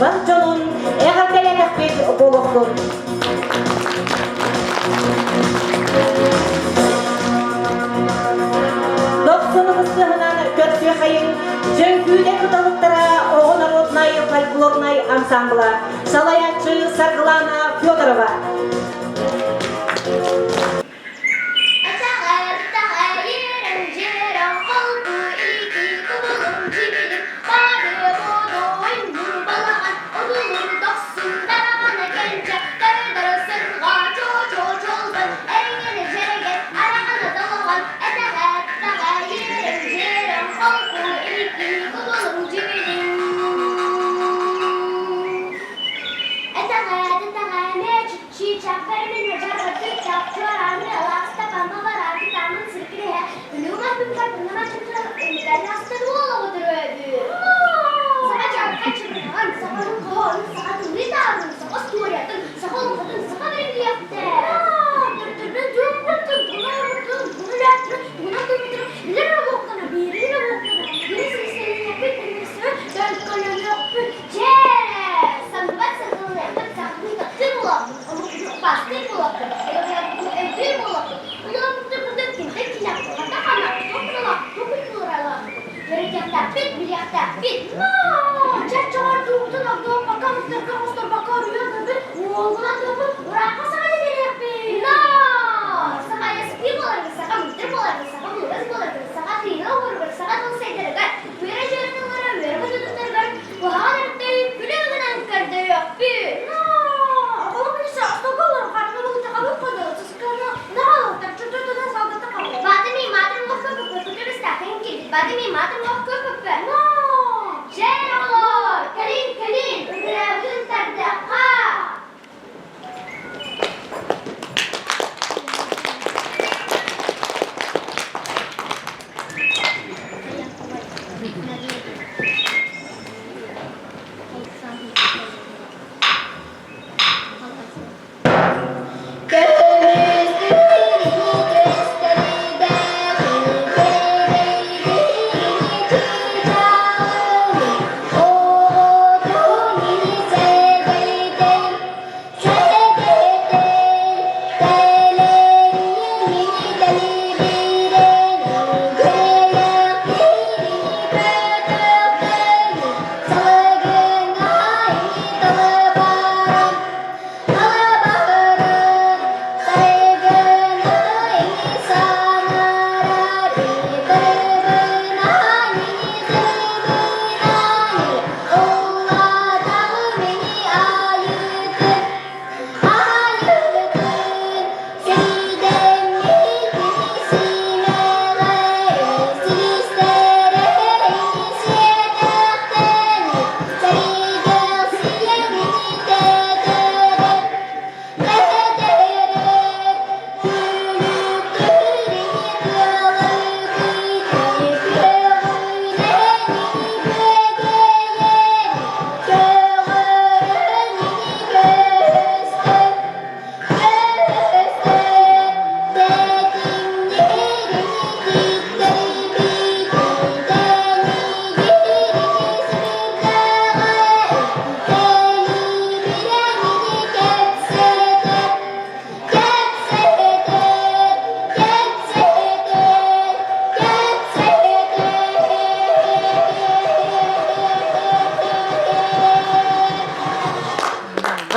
бар дьонун эҕэрдэлэтэхпит буолуохтун. Дохсун ытыстыһынан көрсүөхайын Дьөҥкүүдэ кыталыктара оҕо народнай фольклорнай ансамбла салайааччы Саргылана Федорова.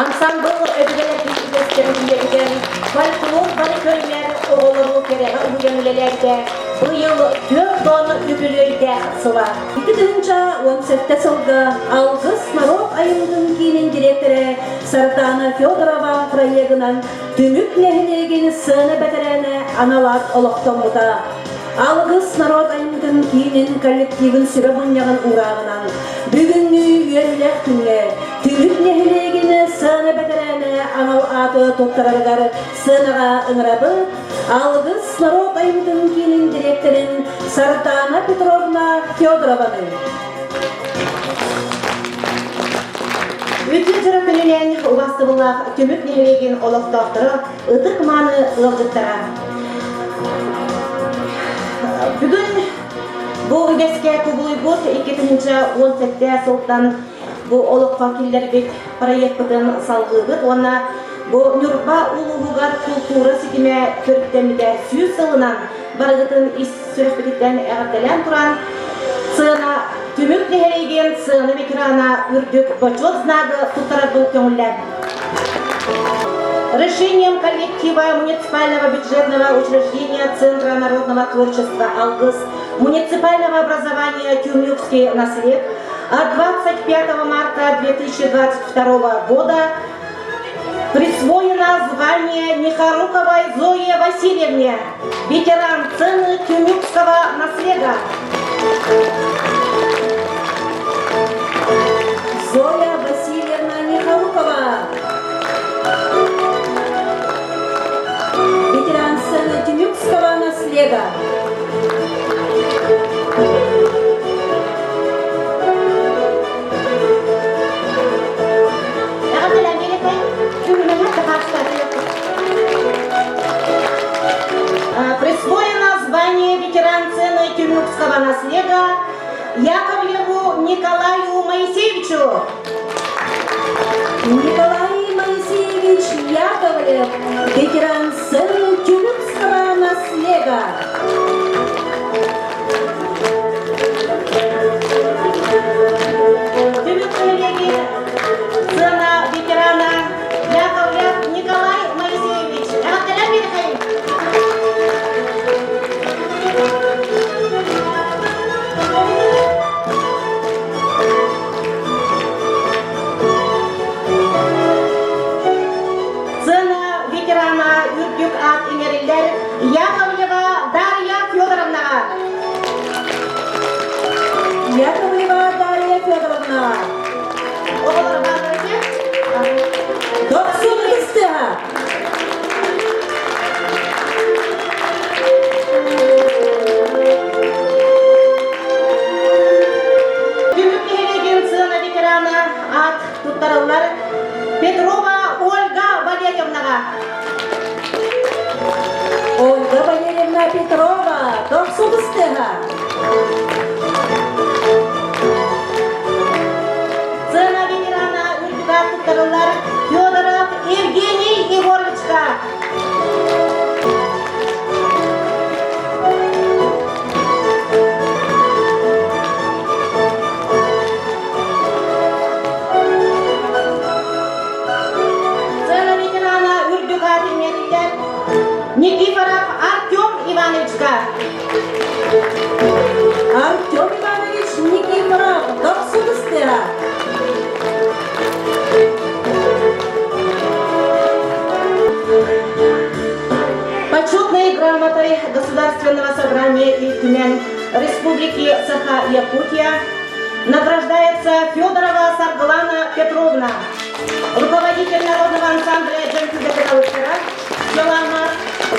Ансамбыл өбүгэлэрбит үгэстэрин үйэтитэн, фольклор бары көрүҥэр оҕолору кэрэҕэ уһуйан үлэлээбитэ быйыл 40 үбүлүөйдээх сыла. 2017 сылга Алгыс норуот айымньытын киинин дириэктэрэ Сардана Федорова проегынан Түмүк нэһилиэгин сыана бэтэрээнэ анал аат олохтоммута. Алгыс норуот айымньытын киинин коллективын сүбэ мунньаҕын уурааҕынан бүгүҥҥү үөрүүлээх күҥҥэ Түмүк нэһилиэгин сыана бэтэрээнэ анал ааты туттарарыгар сыанаҕа ыҥырабыт Алгыс норуот айымньытын киинин дириэктэрин Сардана Петровна Федорованы. Үтүө дьоро күнүнэн убаастабыллаах Түмүк нэһилиэгин олохтоохторо ытык-мааны ыалдьыттара. Бүгүн бу үгэскэ кубулуйбут 2017 сылтан. бу олоххо киллэрбит проекпытын салгыыбыт уонна бу Ньурба улууһугар култуура ситимэ төрүттэммитэ 100 сылынан барыгытын ис сүрэхпититтэн эҕэрдэлээн туран сыана түмүк нэһилиэгин сыана ветерана үрдүк бочуот знагы туттарарбын көҥүллээн. Решением коллектива муниципального бюджетного учреждения Центра народного творчества «Алгыс» муниципального образования «Тюмюкский наслед» от 25 марта 2022 года присвоено звание Нехоруковой Зое Васильевне, ветеран сцены Тюмюкского наслега. Зоя Васильевна Нехорукова. Ветеран сцены Тюмюкского наслега. Присвоено звание ветеран сцены Тюмюкского наслега Яковлеву Николаю Моисеевичу. Николай Моисеевич Яковлев, ветеран сцены Тюмюкского наслега. Түмүк нэһилиэгин сцена ветерана Яковлев Николай Моисеевич. Эҕэрдэлээн Михаил. Сцена ветерана үрдүк аат иҥэриллэр Яковлева Дарья Федоровнаҕа. Яковлева Дарья Федоровна. Оҕолор бааллар Дохсун ытыстыһа. Түмүк нэһилиэгин сцена ветерана аат туттарыллар Петрова Ольга Валерьевнаҕа. Ольга Валерьевна Петрова. Дохсун ытыстыһа. Сцена ветерана үрдүк аат туттарыллар Федоров Евгений Егоровичка. Сцена ветерана үрдүк аат иҥэриллэр Никифоров Артем Ивановичка. Артем Иванович Никифоров. Дохсун ытыстыһа. Почетной грамотой Государственного собрания Ил Түмэн Республики Саха-Якутия награждается Федорова Саргылана Петровна, руководитель народного ансамбля «Дьөҥкүүдэ кыталыктара» села Маар,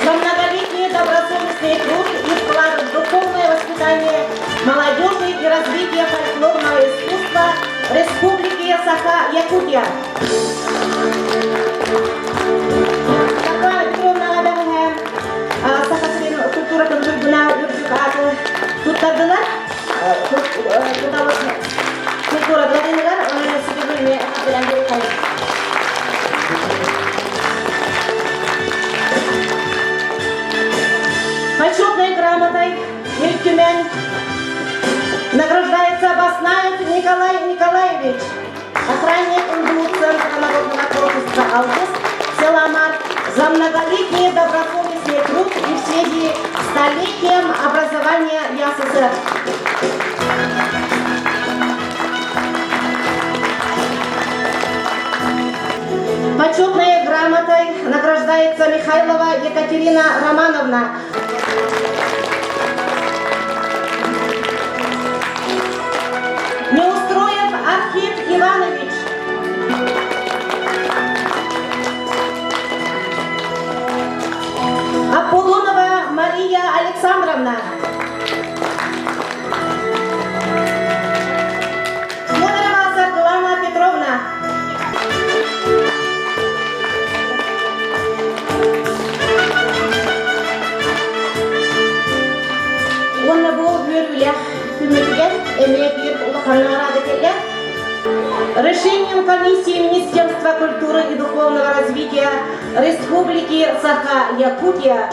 за многолетний добросовестный труд и вклад в духовное воспитание молодежи и развитие фольклорного искусства Республики Саха-Якутия. Саргылана Петровнаҕа бэҕэһээ Саха сирин культуратын туйгуна үрдүк ааты туттардылар. Культура двориныгар онон ситигүлү билэн Почетной грамотой Ил Түмэн награждается Баснаев Николай Николаевич, охранник НДУ Центра народного творчества «Алгыс» села Маар за многолетний добросовестный труд и в связи с столетием образования ЯССР. Почетной грамотой награждается Михайлова Екатерина Романовна. Неустроев Архип Иванович. Аполлонова Мария Александровна. Федорова Саргылана Петровна. Уонна бу үөрүүлээх күммүтүгэр эмиэ биир улахан наҕараада кэллэ. Решением комиссии Министерства культуры и духовного развития Республики Саха-Якутия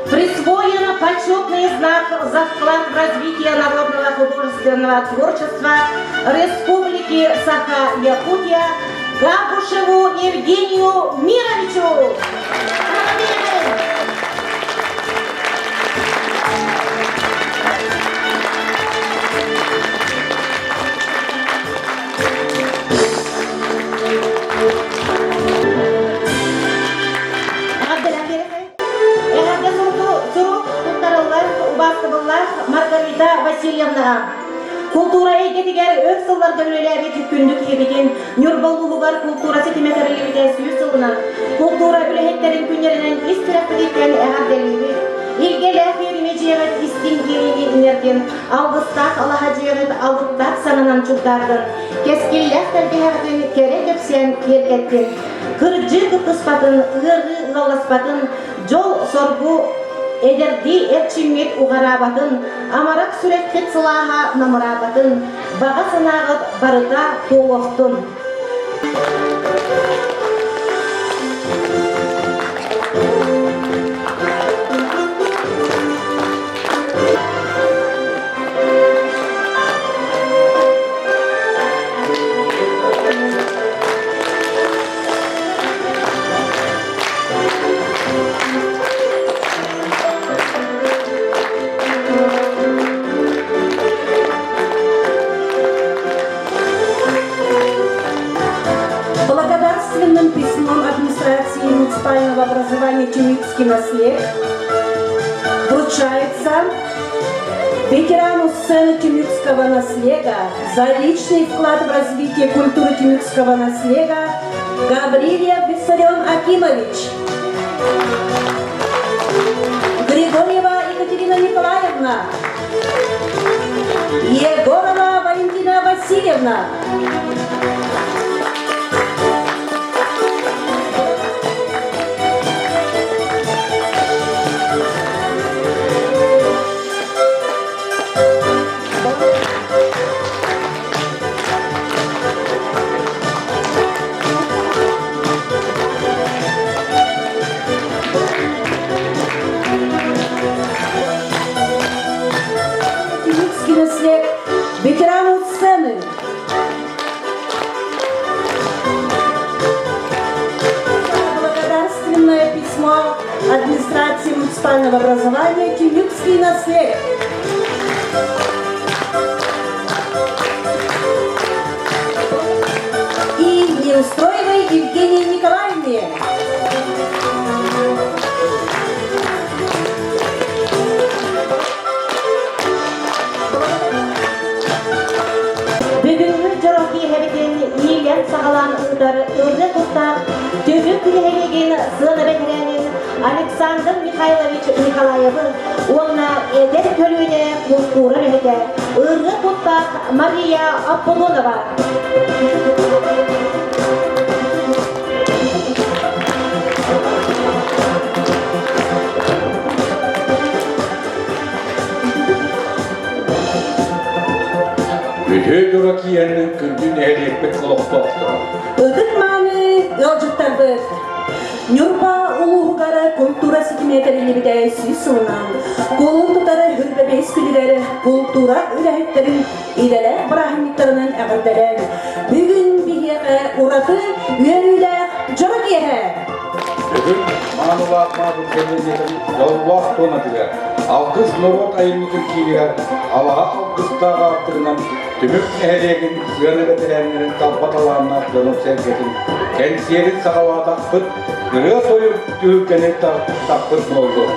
присвоен почетный знак за вклад в развитие народного художественного творчества Республики Саха-Якутия Габушеву Евгению Мировичу. Эҕэрдэ сурук туттарыллар убаастабыллаах Маргарита Васильевнаҕа. Култуура эйгэтигэр өр сылларга үлэлээбит күндү киһибитин Ньурба улууһугар култуура ситимэ тэриллибитэ сүүс сылынан култуура үлэһиттэрин күннэринэн ис сүрэхпититтэн эҕэрдэлиибит. Илгэлээх үөрүмэ дьиэҕит истиҥ иэйиини иҥэрдин, алгыстаах алаһа дьиэҕит алыптаах саҥанан чугдаардын, кэскиллээх тэлгэһэҕитин кэрэ кэпсээн киэргэттин. Кырдьыы кыттыспатын, ыарыы ыалласпатын, дьол-соргу эдэрдии эрчиммит уҕараабатын, амарах сүрэххит сылааһа намыраабатын, баҕа санааҕыт барыта туолуохтун. Благодарственным письмом администрации муниципального образования Тюмикский наслед вручается ветерану сцены Тюмикского наслега за личный вклад в развитие культуры Тюмикского наслега Гаврилия Виссарион Акимович. Григорьева Екатерина Николаевна. Егорова Валентина Васильевна. Физический ветерану сцены. Благодарственное письмо администрации муниципального образования Тюмюкский наслед. И Неустроевой Евгении Николаевне. Бүгүҥҥү дьоро киэһэбитин иилэн-саҕалаан ыытар ырыа куттаах Түмүк нэһилиэгин сыана бэтэрээнин Александр Михайлович Николаевы уонна эдэр көлүөнэ култуура үлэһитэ ырыа куттаах Мария Аполлонова. Үтүө дьоро киэһэнэн күндү нэһилиэкпит олохтоохторо. Ытык-мааны ыалдьыттарбыт! Ньурба улууһугар култуура ситимэ тэриллибитэ сүүс сылынан кулун тутары Хүрбэбиэс күнүгэр култуура үлэһиттэрин идэлээх бырааһынньыктарынан эҕэрдэлээн, бүгүн биһиэхэ ураты үөрүүлээх дьоро киэһэ! Бүгүн маанылаах маабыт кэнниттэн дьоллоох туонатыгар Алгыс норуот айымньытын киинигэр алаһа алгыстаах аартыгынан Түмүк нэһилиэгин сыана бэтэрээннэрин талба талааннаах дьонун-сэргэтин кэнсиэрин саҕалаатахпыт, ырыа-тойук түһүлгэни тартахпыт буоллун.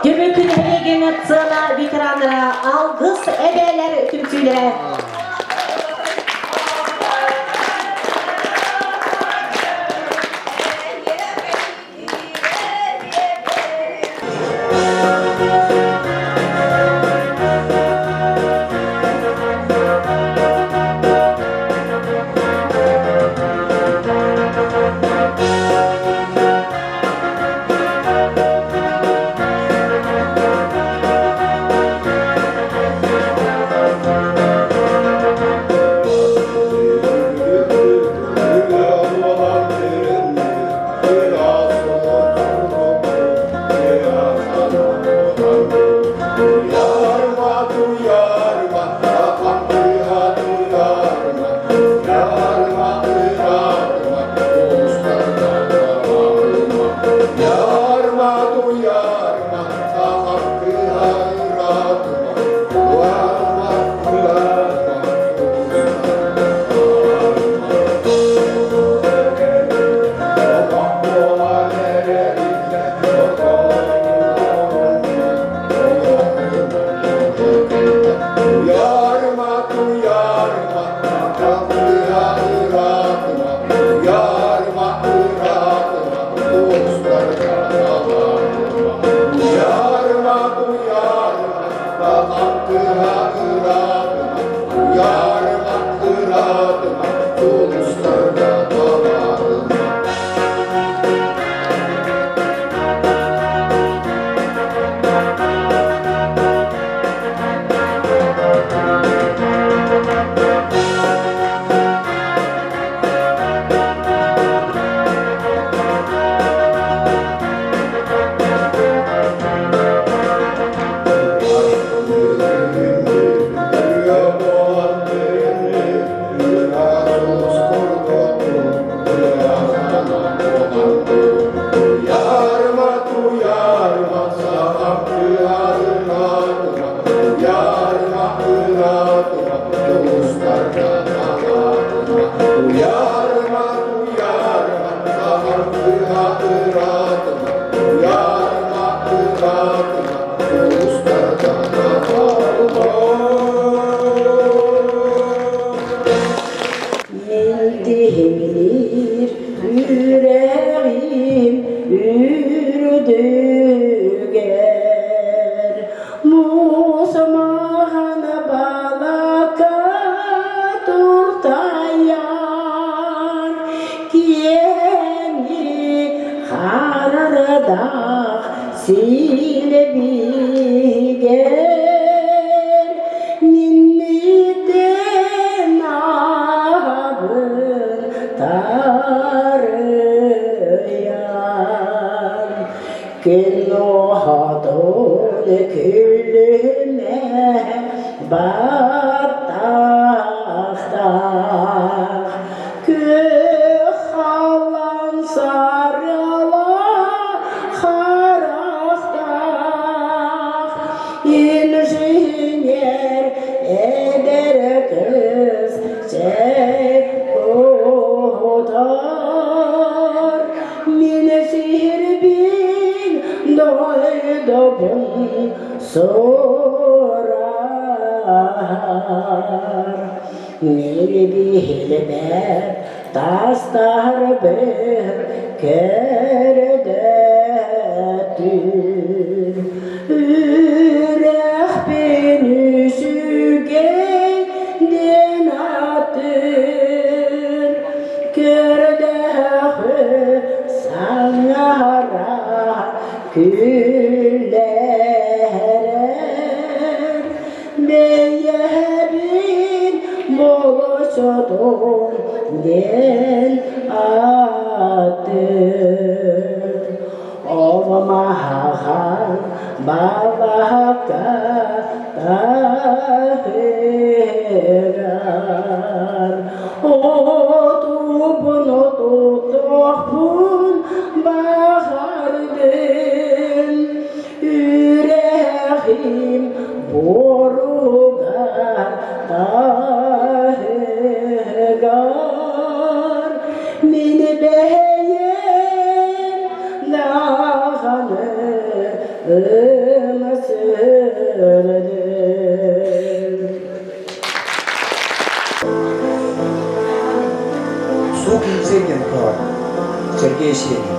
Түмүк нэһилиэгин сыана ветераннара Алгыс эбээлэр түмсүүлэрэ. Yarma, yarma, Күлүмэ баттахтаах күөх халлаан сарыала харахтаах инженер эдэр кыыс Отар мин сирбин дойдубун сурар. Мин билбэт тастар бір көрдөтүр. Үрэхпин үсүгэй диэн аттыр көрдөөхү саҥара күллэрэр бэйэбин болосотум диэн аттыр Олмаһаҕан балаһакка таһыгар отубун отутуохпун баҕардым үрэҕим буоругар таһыгар мин бэйэм даҕаны ымсыырдым. Сукин Сененко, Сергей Сенин.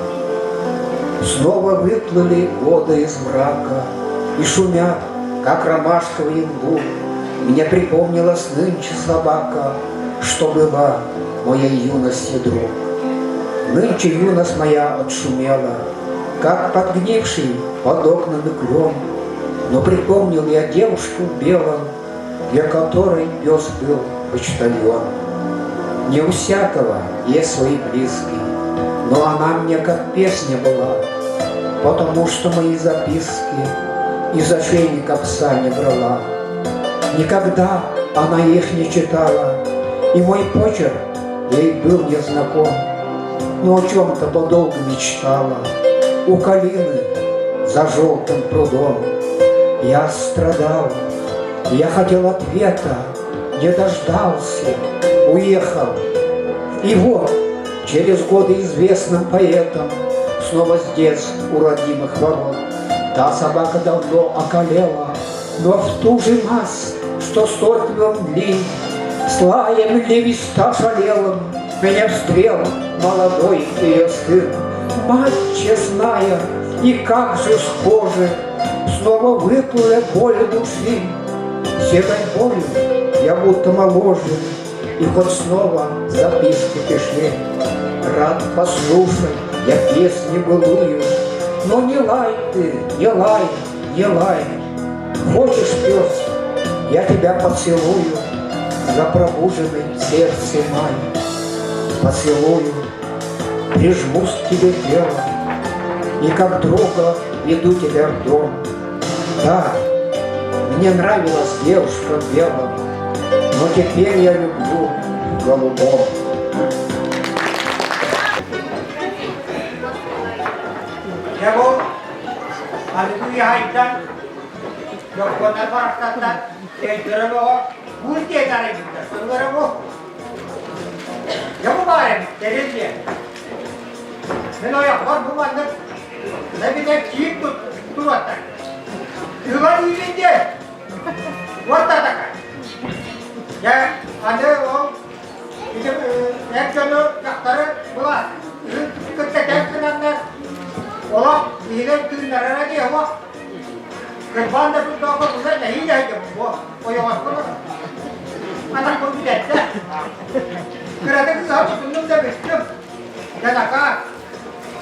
Снова выплыли годы из мрака И шумят, как ромашковый луг. Мне припомнилась нынче собака, Что была моей юности друг. Нынче юность моя отшумела, Как подгнивший под окнами клен. Но припомнил я девушку в белом, Для которой пес был почтальон. Не у всякого есть свои близкие, Но она мне как песня была, Потому что мои записки Из ошейника пса не брала. Никогда она их не читала, И мой почерк ей был незнаком, Но о чем-то подолгу мечтала У калины за желтым прудом. Я страдал, я хотел ответа, не дождался, уехал. И вот, через годы известным поэтом, Снова здесь, у родимых ворот, Та собака давно околела, но в ту же мазь, что сотням дней, С лаем левиста шалелым Меня встрел молодой ее сын. Мать честная, и как же схожи, Снова выплыла боль души. С болью я будто моложе, И хоть снова записки пиши. Рад послушать я песни былую, Но не лай ты, не лай, не лай. Хочешь, пес, я тебя поцелую За пробуженный в сердце май. Поцелую, прижмусь к тебе телом, И как друга веду тебя в дом. Да, мне нравилась девушка в белом, Но теперь я люблю в голубом. Дьэ бу аныгы үйэ хайдан, дьоппуоннар барахсаттар өйдөрө оҕо буус диэн арыйбыттар. Сыллара бу. Дьэ бу баар эбит, тэрил диэн. Мин ойохпор бу маннык эбитэ киин туруоттар. Ылан иилин диэн. Вот такая. Дьэ, аны ол ити эр дьону дьахтары былаас кытта тэҥ гынаннар олох иһигэр тыыннарара дии олох кырбаан да турдаҕа була нэһиилэ сылдьабын бу ойоҕоспун атахпын бүтэрдэ кыратык сыһа тутуннум да бүттүм дьэ накаа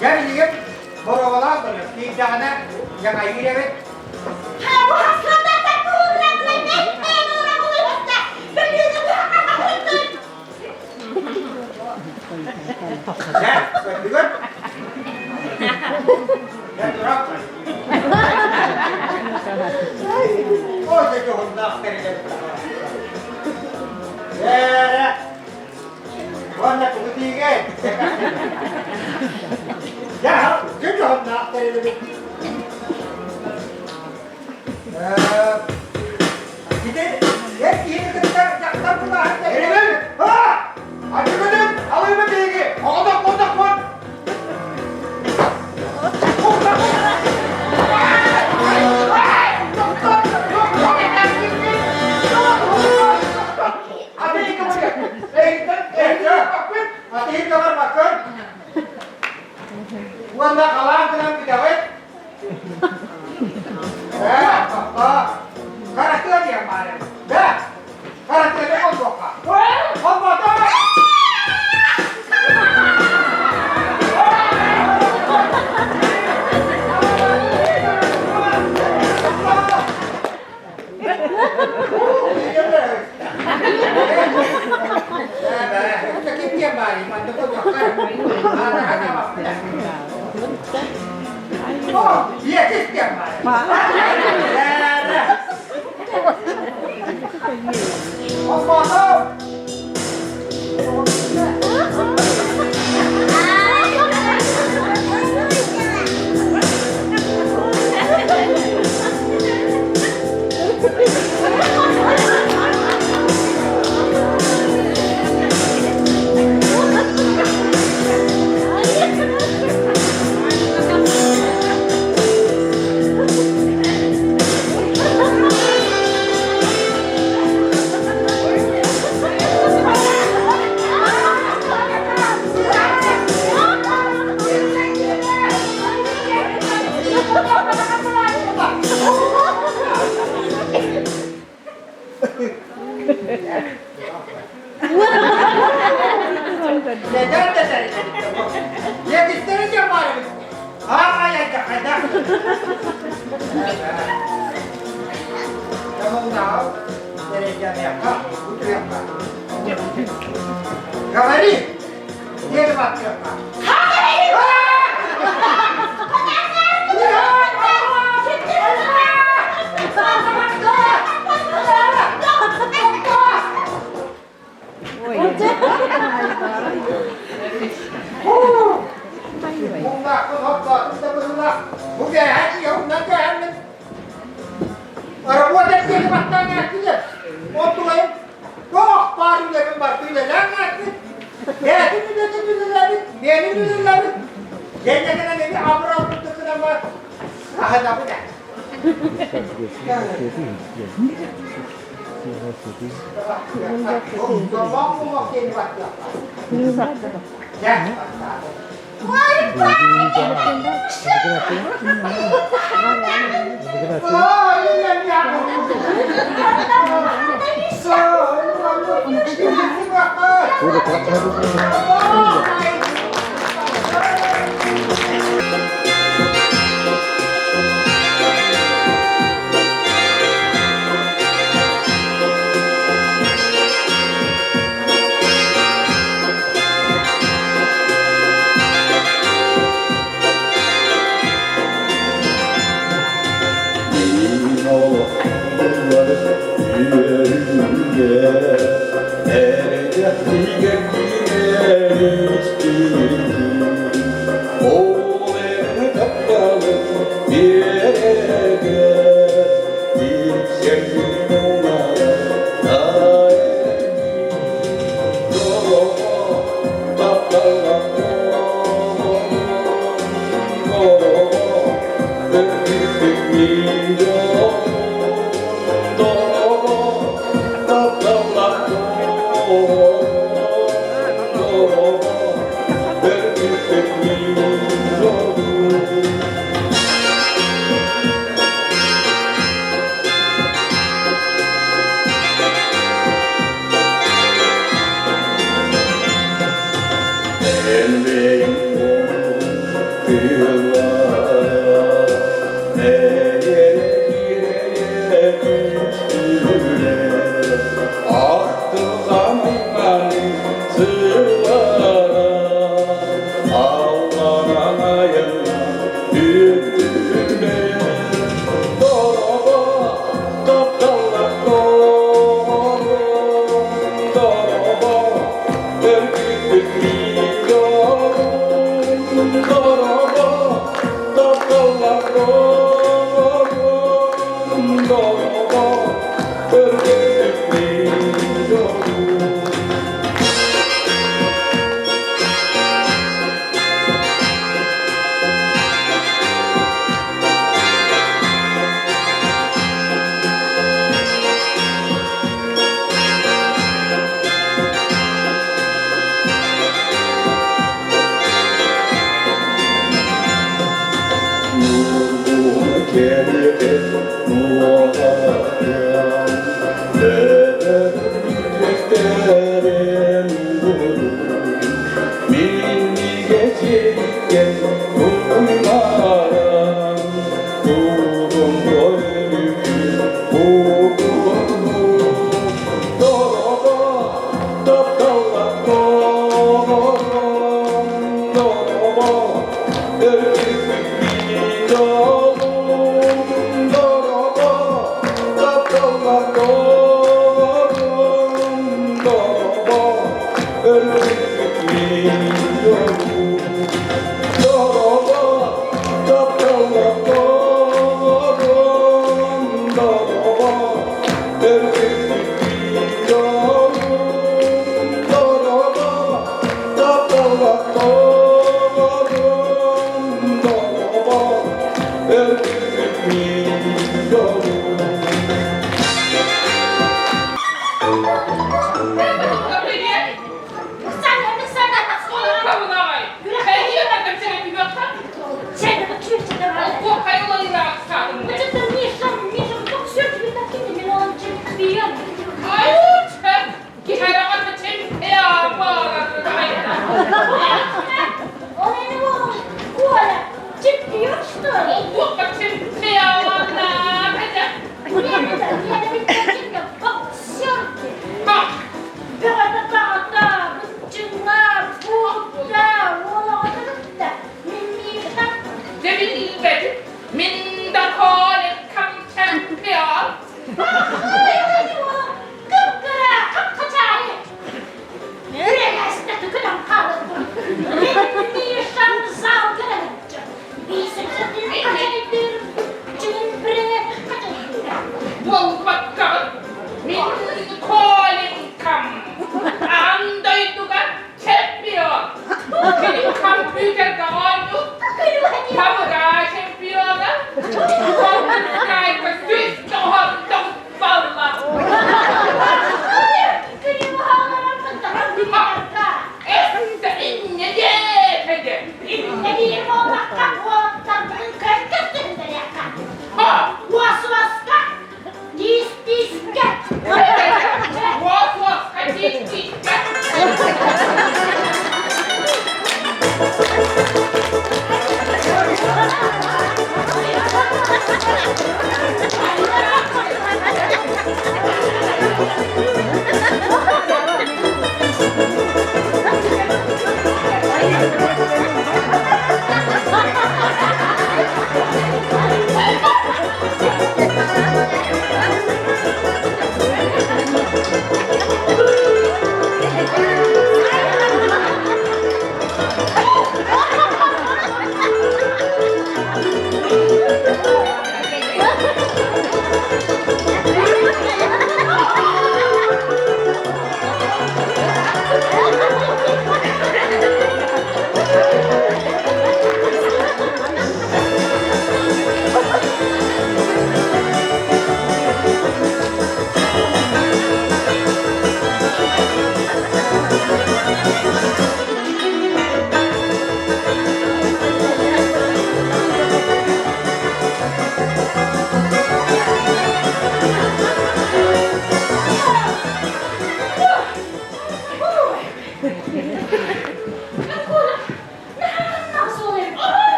дьэ билигин боруобалаан көрүөм киирдэҕинэ дьаҥайыыр эбит. Дьэ, көрдүгүт? Дьэ, дурак. дьоһуннаах тэрилэбит Бээрэ, уонна тугу тиигэй? Дьэ, дьэ дьоһуннаах тэрилэбит. Ити эр киһини кытта дьахтар былааһын Эригин! Ачыгынын алыыба биһиги! Оҕотох буолдахпын! Атыыга барбаккын. Уонна халаан гынан бүтэҕит. Ээ, Харатыа диэн баар эбит. Бэ, харатыаны холбуохха. Холбото! Neden de Yetiştirince bari. Aa, Говори! Дерево Мин олохпор үөрүүгэ, эрэйдэхтигэ киирэн истим. Кып-кыра, хап-хачаайы. Үрэгэстэ түкүнэн хаалыппын. Мишам залга Буолбаккаҕын мин Коленькам аан дойдуга чемпион. Кини компьютерга оонньуур Тамара чемпиона. Конкурскайга 199 балла. Эстэ инньэ диэтэгэ. Уос-уоска тиис-тиискэ.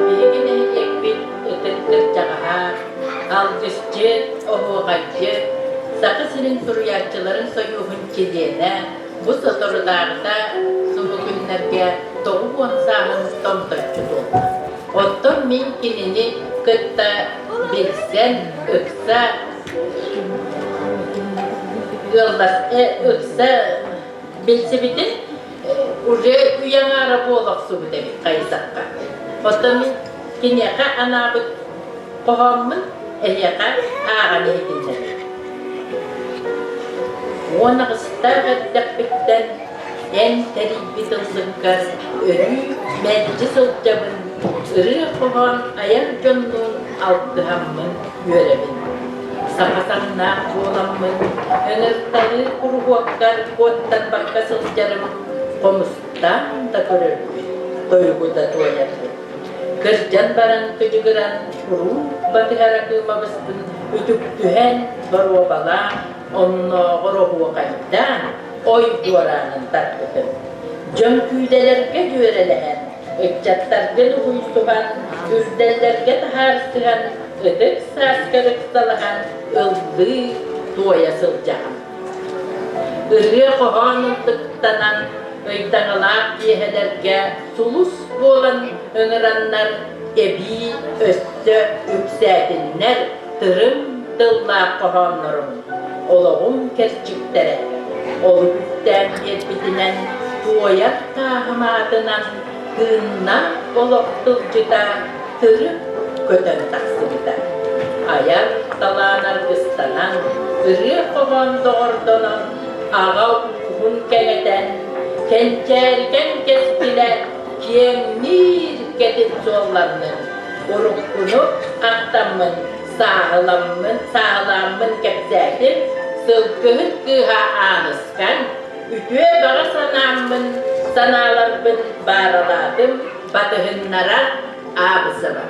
Биһиги нэһилиэкпит ытык кырдьаҕаһа, алгысчыт, оһуохайдьыт, Саха сирин суруйааччыларын сойууһун чилиэнэ бу соторутааҕыта субу күннэргэ 90 сааһын томточчу туолла. Оттон мин кинини кытта билсэн, ыкса ыаллас, ыкса билсибитим уже үйэ аҥаара буола охсубут эбит хайысахха. Оттон мин киниэхэ анаабыт хоһооммун эһиэхэ ааҕан иһитиннэриэм. 18-таах эрдэхпиттэн эн тэрийбит ыллыккар өрүү мэлдьи сылдьабын, ырыа-хоһоон айар дьоннуун алтыһаммын үөрэбин. Саха саҥнаах буоламмын, ыҥырталыы куруһуоккар куоттарбакка сылдьарым, хомустаан да көрөрбүт, тойугу да туойарбыт. Кырдьан баран кыдьыгыран, куруук батыһар акыымабыспын үтүктүһэн, боруобалаан, оннооҕор оһуохайдаан, ой дуораанын тарпытым. Дьон күүдэлэргэ дьүөрэлэһэн, ыччаттаргын уһуйсуһан, үрдэллэргэ таһаарсыһан, ытык сааскар ыксалаһан ыллыы, туойа сылдьаҕын. Ырыа-хоһоон ыллыктанан, ыйдаҥалаах киэһэлэргэ сулус буолан ыҥыраннар эбии өссө үксээтиннэр тырым тыллаах хоһооннорум, олоҕум кэрчиктэрэ. Олук үктээн биэрбитинэн, туойар тааһым аатынан тыыннаах олох тылдьыта тырып көтөн тахсыбыта. Айар талаан аргыстанан, ырыа-хоһоон доҕордонон, аҕа ууһун кэҥэтэн, кэнчээритэн кэскилэ киэҥниир кэтит суолланнын, уруккуну ахтаммын, сааһыламмын, сааһылааммын кэпсээтим, сылгыһыт кыыһа Ааныскан, үтүө баҕа санааммын, санааларбын бааралаатым, батыһыннара Аабысова.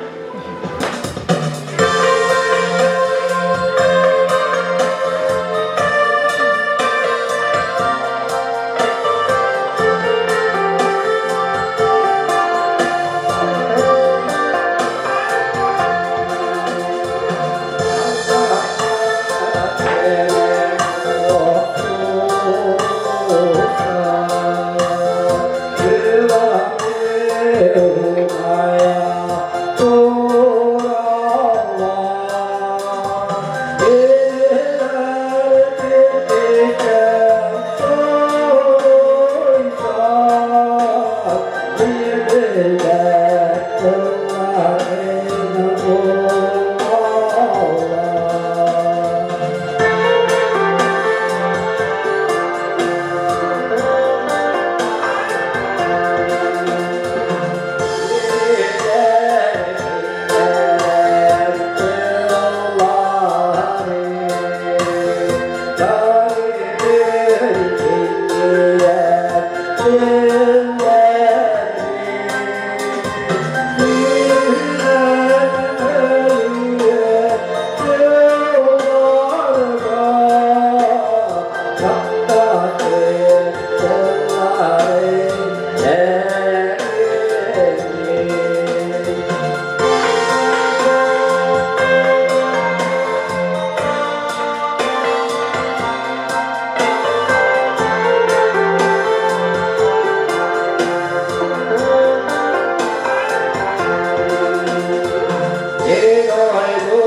дойду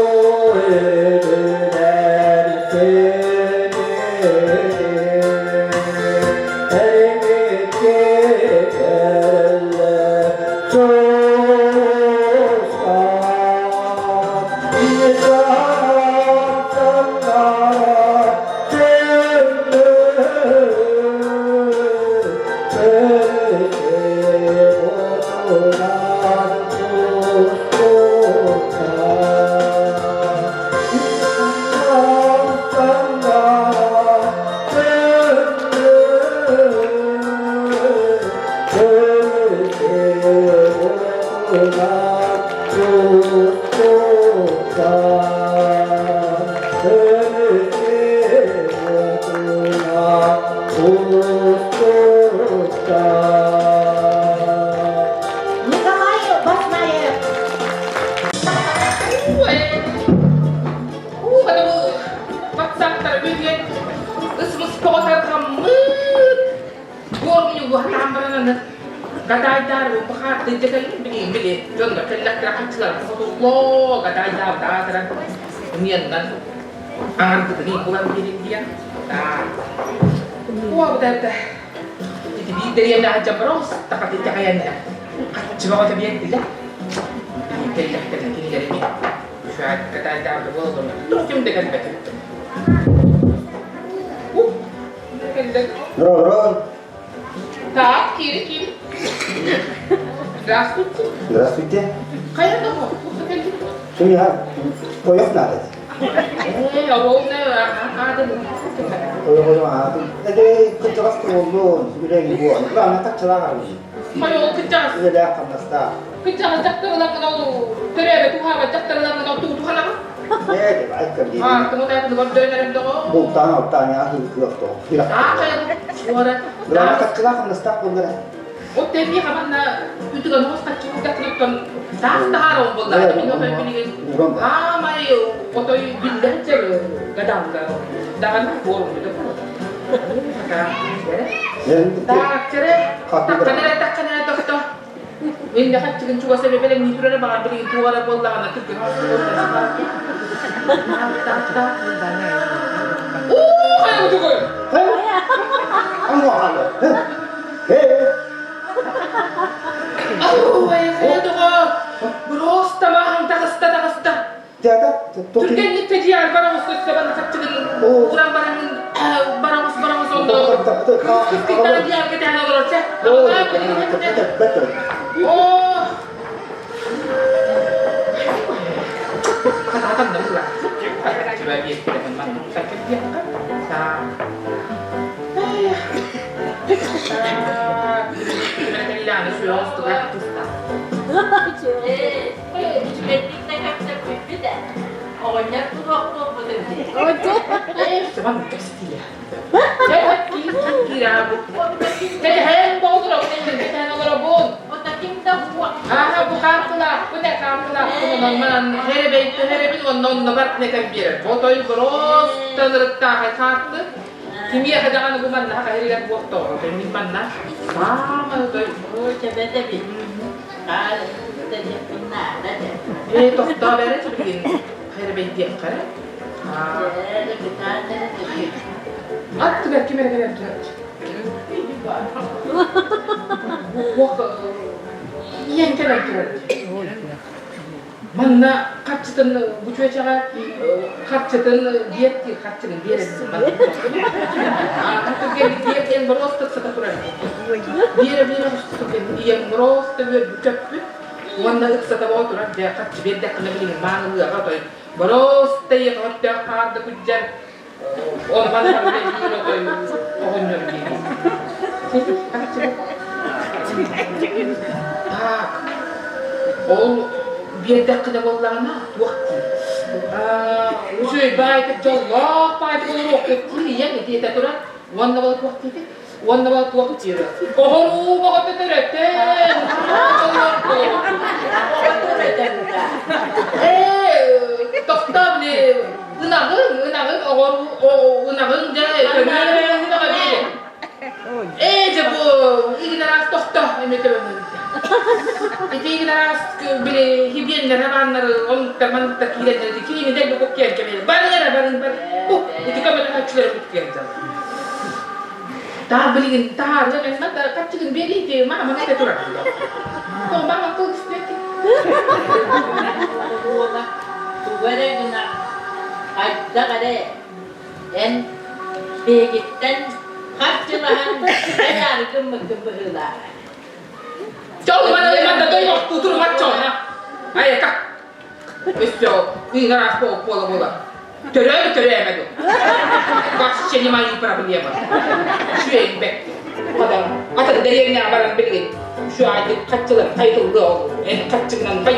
үрдүнэн Николай Баснаев. Ватсаптар бүгүн ысмыс тоҕотарҕаммыт Буорунньугу хатаан баран гадайдар бахаарды дьэкэлин билигин били дьоннор кэллэхтэрэ хаччылар хотуллоо гадайдаабытаатыран ымыаннан аҥаргытын булан биэрин диэн Уобутарда ити биир дэриэбинэҕэ дьабарос тахаты итэҕэйэннэ хаччы бөҕөтө биэрдилэр кэллэхтэринэ кинилэрини гадайдаабыта буолаллар туох ким да кэлбэтэ Здорово. Так, кири, кири. Здравствуйте. Здравствуйте. Хайа доҕор, туохта кэлбит? Кимиэхэ ойох надо? Ээ, оҕолно аатын. Ойох ойох аатын. Эдэй кырдьаҕас буоллун, үлэҥ буол. Главное, тахчылаах арыйыы. Хайа ол кырдьаҕас. Үлэлээх хамнастаах. Кырдьаҕас дьахтарыларгын ол төрөөбөт уһаабат дьахтарыларгын ол тугу туханаҕын? Бултаан алтаан Мин хаччыгын чугас эбэ бэлэмнии турара баҕар билигин туох эрэ буоллаҕына түргэн Уу, хайа бутугуй? Ау, хайа доҕор! Просто маһын таҕыста таҕыста. Түргэнник тэдиэр бараҕыс көстө хаччыгын ууран бараҥын бараҕыс бараҕыс онно кыыс диярга тээн олорор чэ. Оо! Хатаатан да була. Үчүгэйдик да кэпсэппиппит ээ. Оҕонньор туруох буолбутун дии. Ота ким да буо. Аха бу хаартылаах, бу не хаартылаах, онон херебейті херебин, онно онно бар не биэрэр. Ботой просто ырыттаахай хаарты. Кимиэхэ даҕаны бу манна хаһырыгар буохтоҕо, мин манна саамай той. Оо, чэбэтэбит. Хаал, тэниэхпин наада дэ. Ээ, тохтоо бэрэ билигин херебейдиэххэ. Дьэ, кытаан эрэ тэбит. Аттыгар ким эрэ кэлэн турар. Уох ийэҥ кэлэн турар. Манна харчытын бу чүөчэҕэ харчытын биэртиир харчыгын биэрэрсин түргэнник диэн боруоста сыта турар биэрэ биэрэ ийэм боруоста үөрбүт уонна ыксата боҕо турар дьэ харчы биэрдэххинэ билигин маанылыаҕа той боруоста ийэҕэ өттөөх хаарда күддьэр онман той оҕонньор диэн Так, ол биэрдэххинэ буоллаҕына туох дии? Үчүгэй баайтык дьоллоох баайтык олоруохпут дии ийэҥ итиэтэ турар. Уонна буола туох диэтэ? Уонна буола туох диирэ? Оҕоруу бөҕөтө төрөтөн! Ээ, тохтоо били ынаҕыҥ, ынаҕыҥ оҕоруу ынаҕыҥ дьэ төрүөн ынаҕа биэрэ. Ээ, дьэ бу игин араас тохто эмиэ төбөҥ Итиигин араас били хибиэннэрэ бааннары оннуктар манныктар киирэннэр ити киини дэлби кук киэн кэбиһэр бары эрэ барын бар бу ити көмөлөһөөччүлэри кук киэн дьон Таа билигин таһаарыам эн да хаччыгын биэрии ти маама этэ турар Тоҕо маама кыл түспүөт Уола тугу эрэ гына хайдах эрэ эн биһигиттэн харчылаһан байаары гыммыккын быһыылаах. Чол мана доймохтуу турумат чоона. Айака. Өссө ыҥыраах буола буола. Төрөө төрөөмө ду. Вообще не мои проблемы. Шүөйбэт. Адам атын дэриэбинэҕэ баран билигин шүайдык хаччылар хайытыллыа ол. Эн хаччыгынан бай.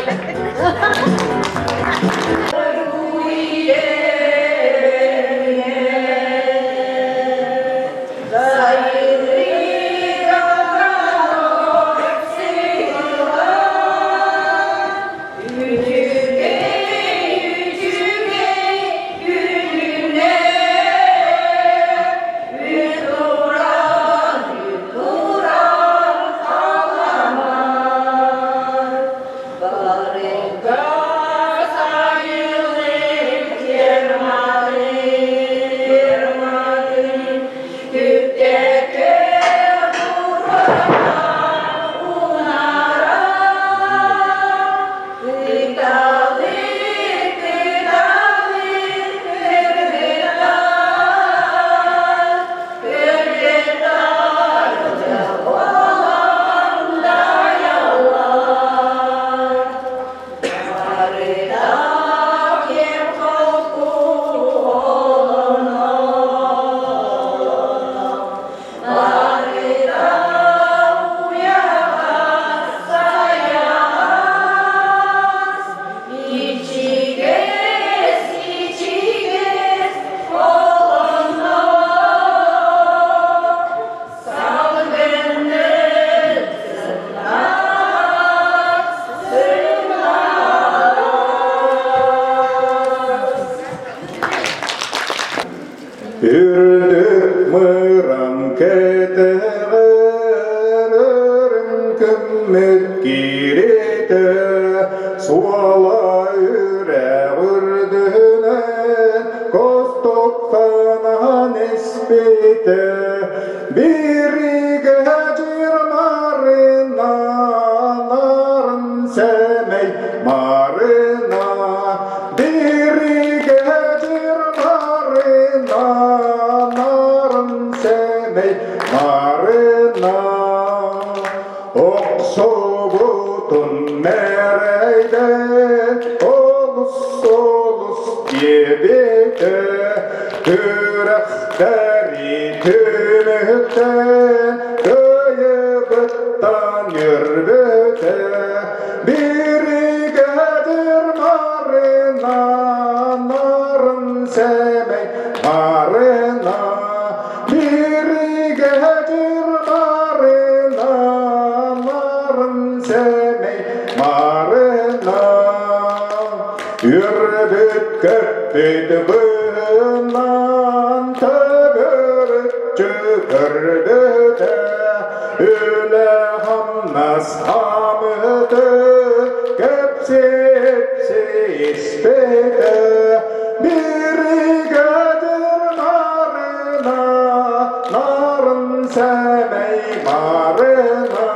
Үрдүк мыран кэтэҕэр өрүҥкүммүт кииритэ суола үрэх үрдүнэн костуктанан испитэ биригэ дьир марына нарын сэмэй марына биригэ дьир марына нарын сэмэй марына Охсубутун мэрэйдэн олус олус диэбитэ Күрэхтэри түмүктэн кыайыбыттан үөрбүтэ Биригэдир Марина нарын сэмэй Марина Биригэдир Марина нарын сэмэй Марина Үөрбүт көппүт быһынан төгүрүччү көрбүтэ Үлэ-хамнас хаамыты кэпсиэпси испитэ Биригэдир Марына нарын сэмэй Марына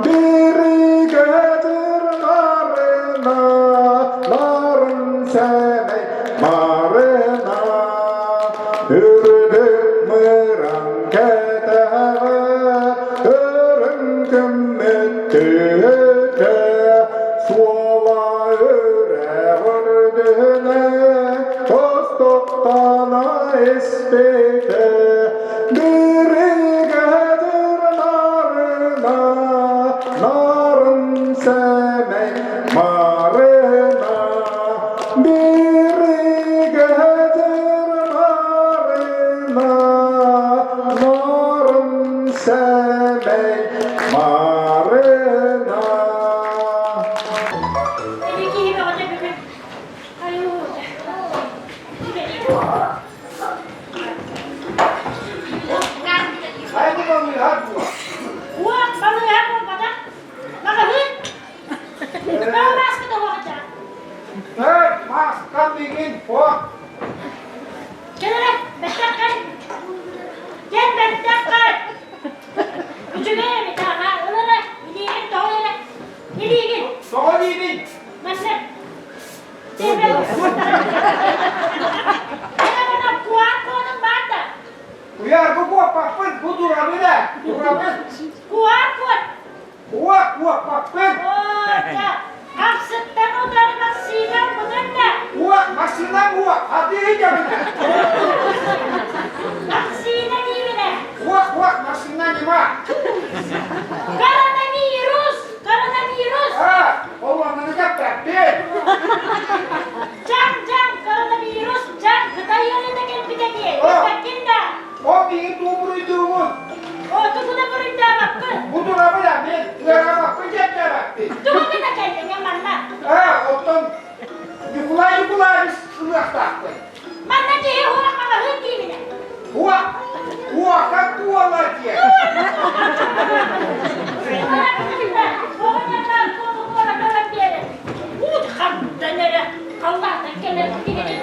Биригэдир Марына нарын сэмэй Марына Үрдүк мыран кэтэҕэ көрүҥ көммүт түһүтэ суола үрэх үрдүнэ тостуктана испитэ Биригэдир Марына нарын сэмэй Марына Биригэдир Марына нарын сэмэй Марына Хайа балыыһа дуо? Уот балыыһа. Маска мигин суох. Кэлэрэ, бэттэх кэл. Кэл бэттэх кэл. Үчүгэй эбит аха, ыл эрэ, илиигин тоҕо эрэ. Илиигин. Тоҕо диибин? Манна. Эра мана куар кодун бар да. Уяргы куоппаппын, бу турабын ээ, турабын. Куар код. Уох, куоппаппын. Оо, дьэ, хапсыттан утары массыына бутун да. Уох, массыынам уох, атыыһы дьабына. Массыына диибинэ. Уох, уох, массыына нема. Коронавирус, коронавирус. А, ол оннуну кэппэппин. Дьаҥ, дьаҥ, коронавирус, дьаҥ, Кытай ыарыыта кэлбитэ дии. Билбэккин да. Ол миигин туу буруйдуугун. О, тугу да буруйдаабаппын. Бу турабын а, мен ыараабаппын дьэттээбэппин. Тугу гына кэллиҥ манна? А, оттон Николай Николаевич ылыахтаахпын. Манна киһи уох маҕаһыын диибинэ. Уох, уока куола диэн. Уут хантан эрэ халлаантан кэлэр киһини.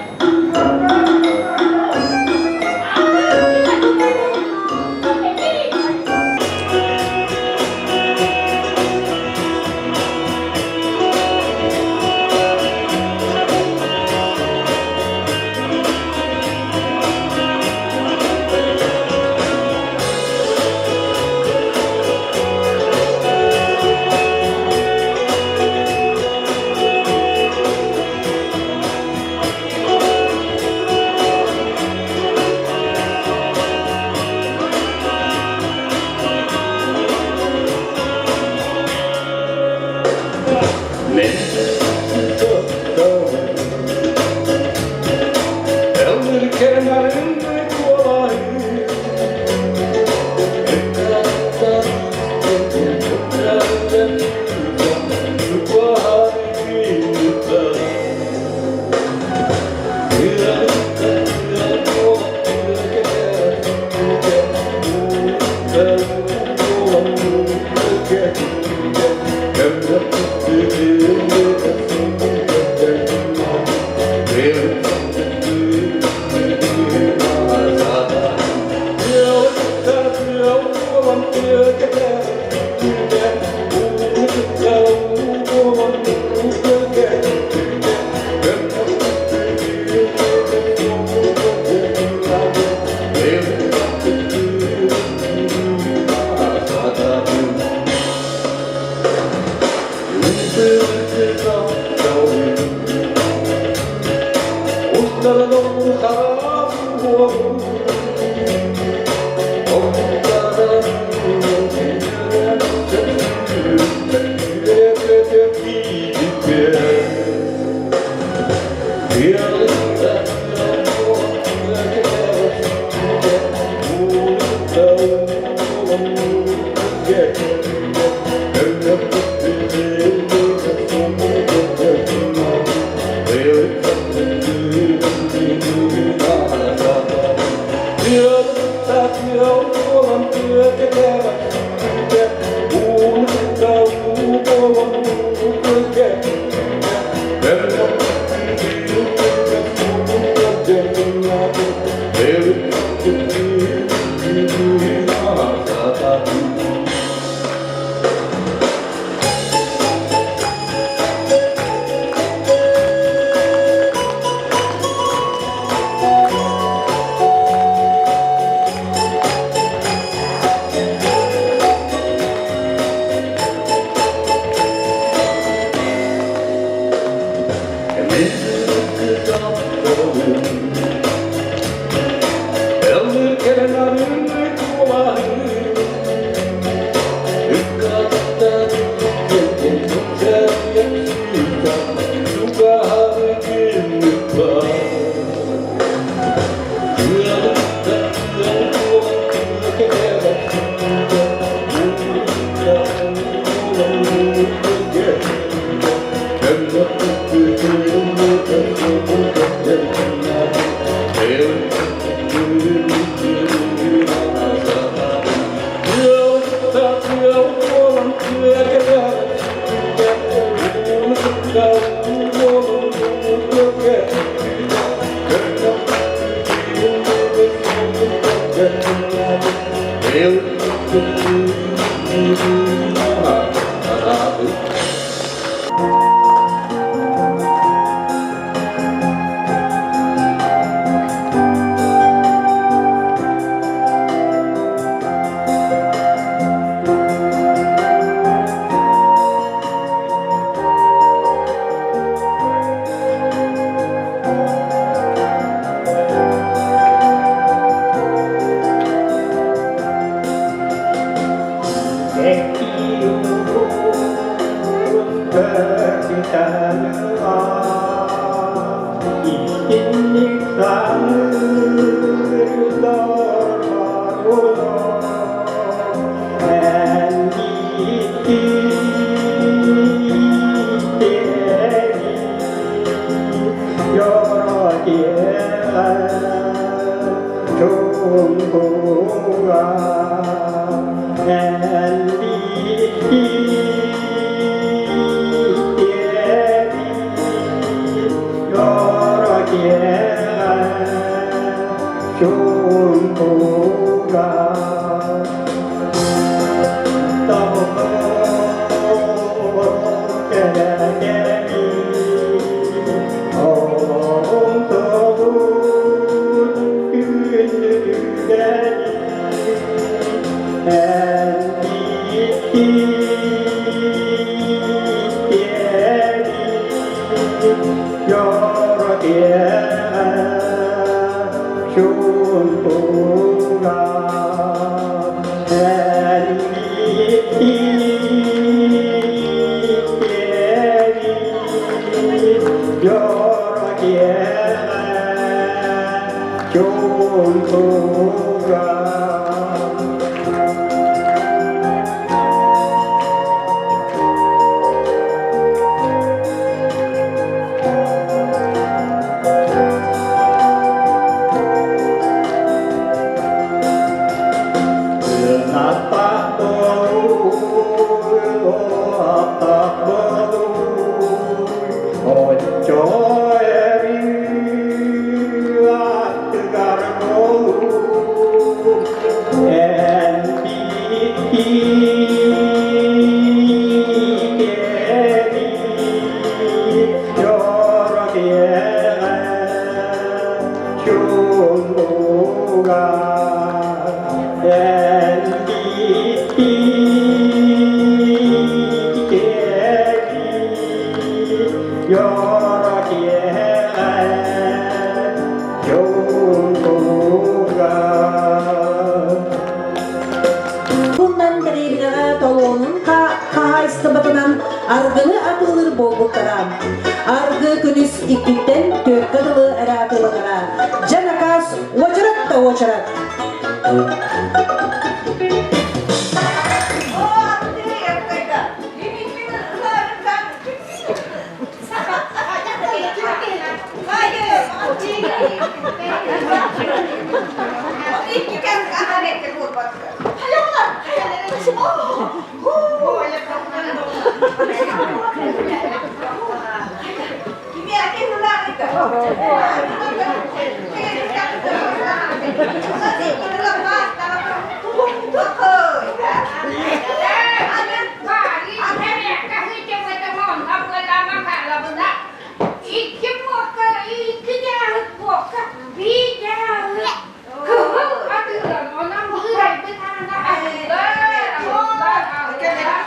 Итинник саныыр дорборуно эн Туннан дэриэбинэҕэ толуонун хаһаайыстыбатынан аргыны атыылыыр буолбуттара. Аргы күнүс иккиттэн түөркэ дылы эрэ атыыланара. Дьэ накаас уочарат да уочарат. Икки буокка, икки дьааһык буокка, биир дьааһык кыһыл атыылан, онон быырайбыт аана аһыылар, аһыылар, аһыылар.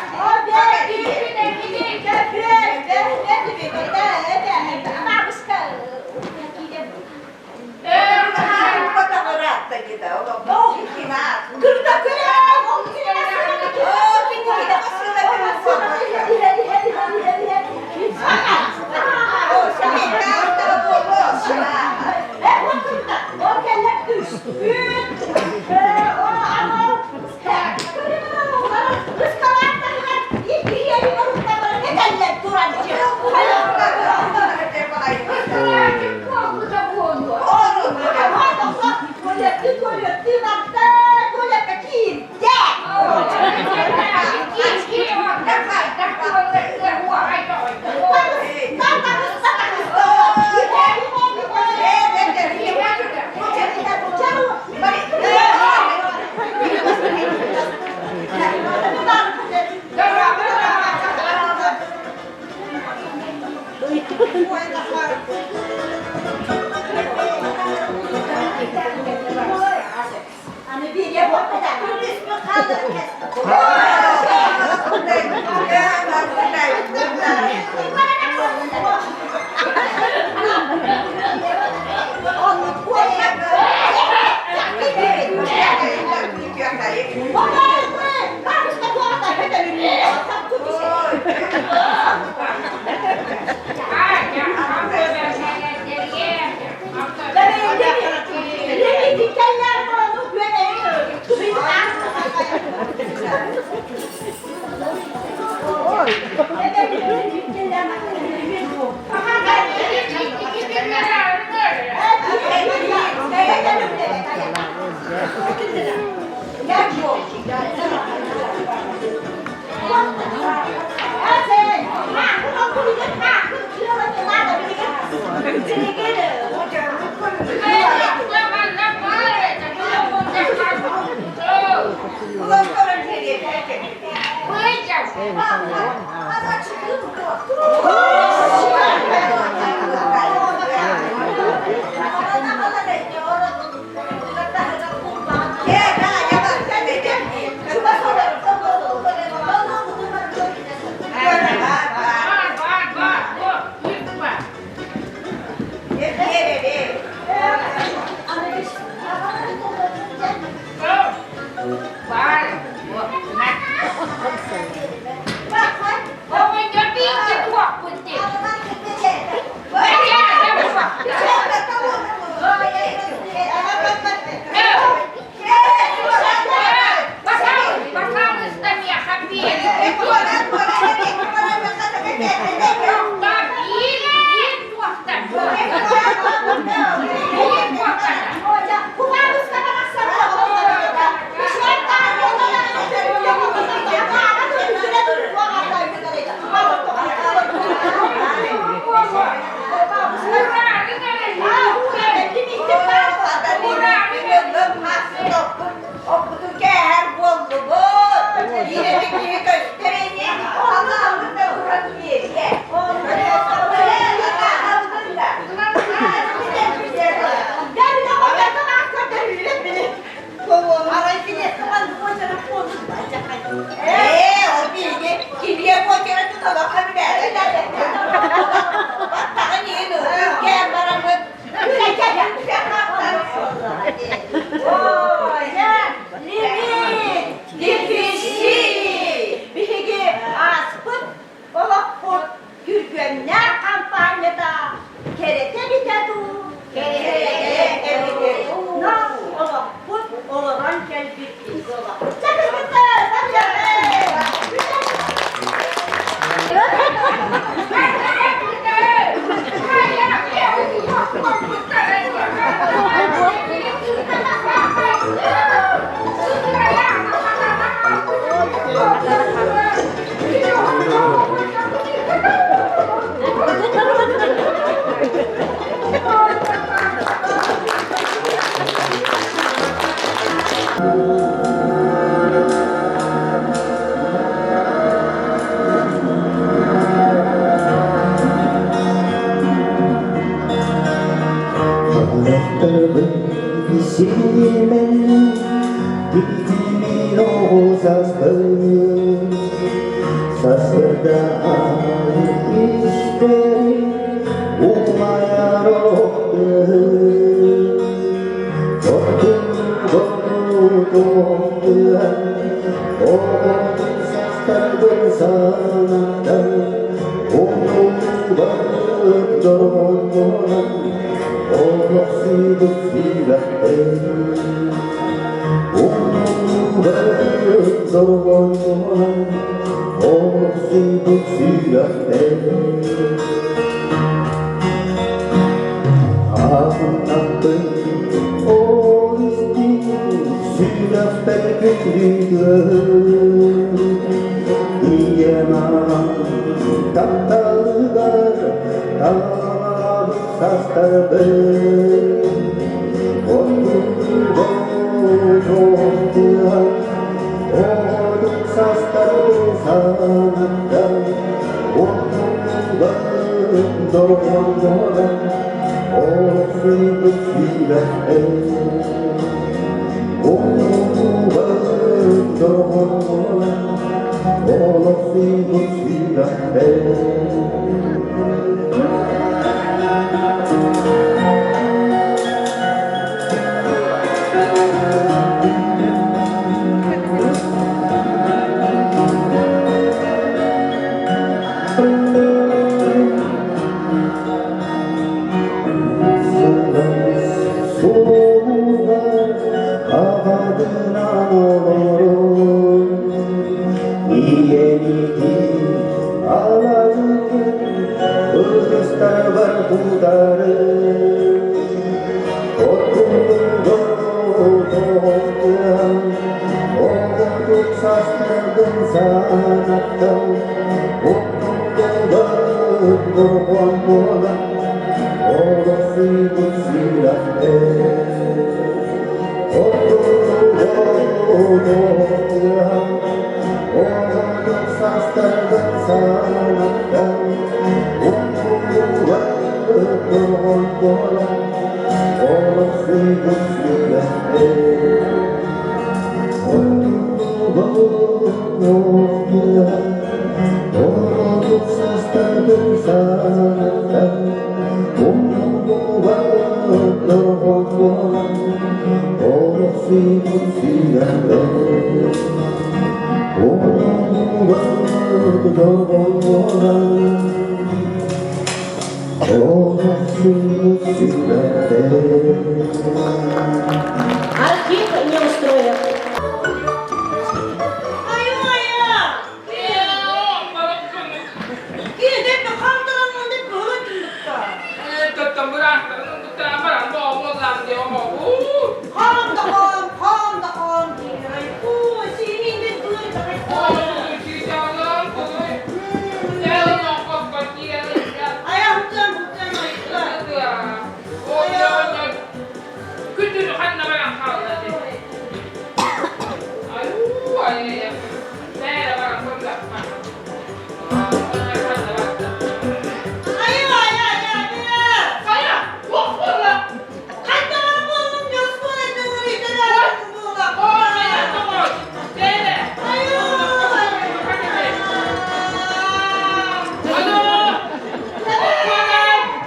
Архив Неустроев.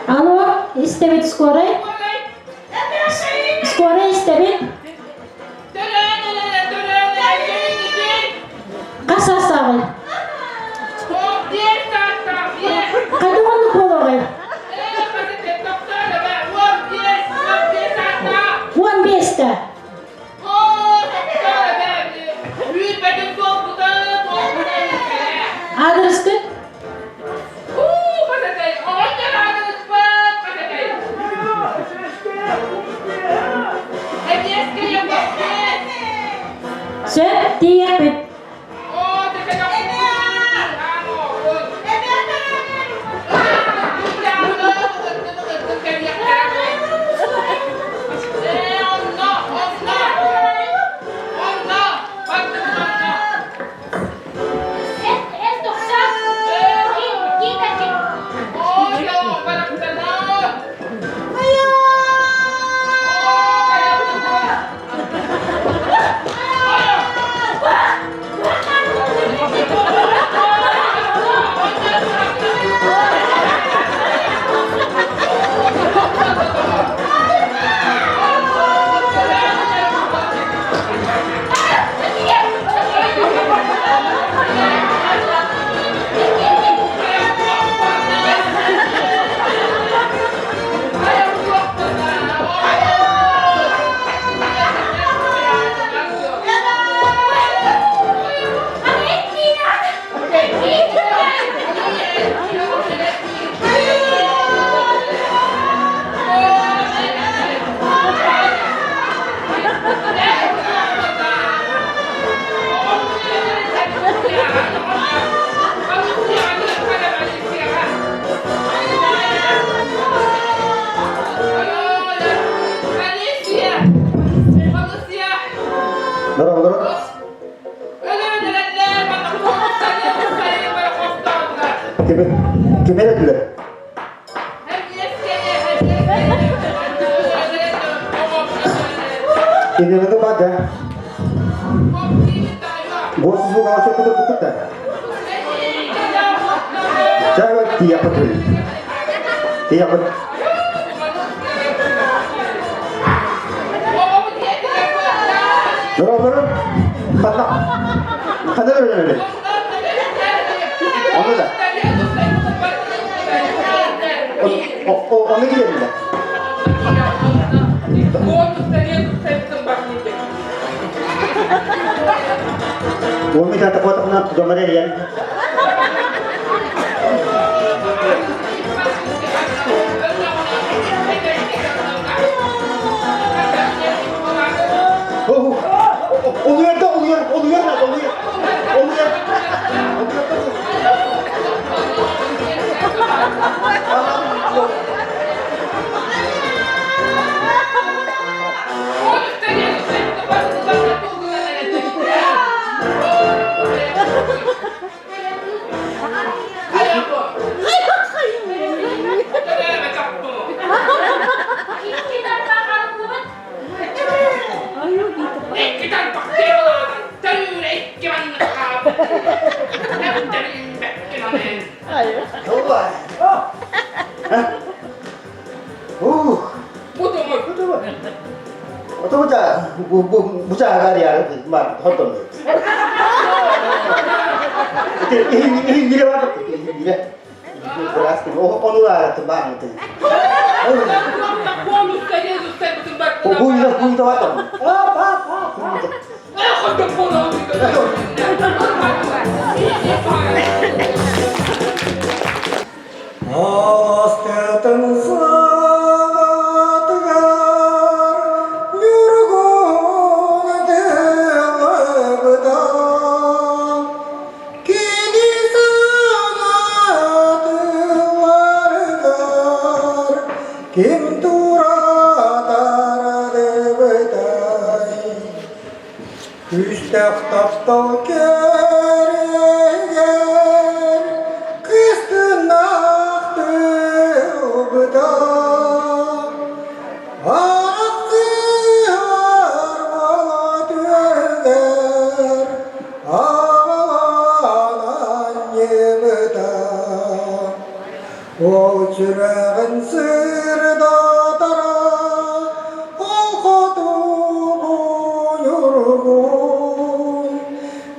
Алло, истэбит скорай? Скорай истэбит? Хас саастааҕый? Хайдах оннук буолуоҕай? 15-тэ. Аадырыскыт? Сөп, тиийиэхпит. Ким этилэр? Кинилэргэ бада. Госуслуга сөпкө кытта. Чага тияпыт. Тияпыт. Дорогору ханна ханна өрөнөлөр. Оны да. Оны киериле. Оны жата котокна домаре ян. Oluyor da oluyor, oluyor da oluyor. Oluyor. Oluyor da Бу бу чаагаар яары бар хотон. Иһин бар иһин Ону ааратын бааммытын. Буйда буйда батам. Астытын саҕатыгар Ньургун тылыбыта Кини саҥатыларыгар ким туратар дыбытай Күстэх таптал кэрэгэр кыстынах тылбыта Арахсыһар болот үөгэр Аҕалаан анньыбыта Ол сүрэҕин сырдатара Ол хотугу ньургун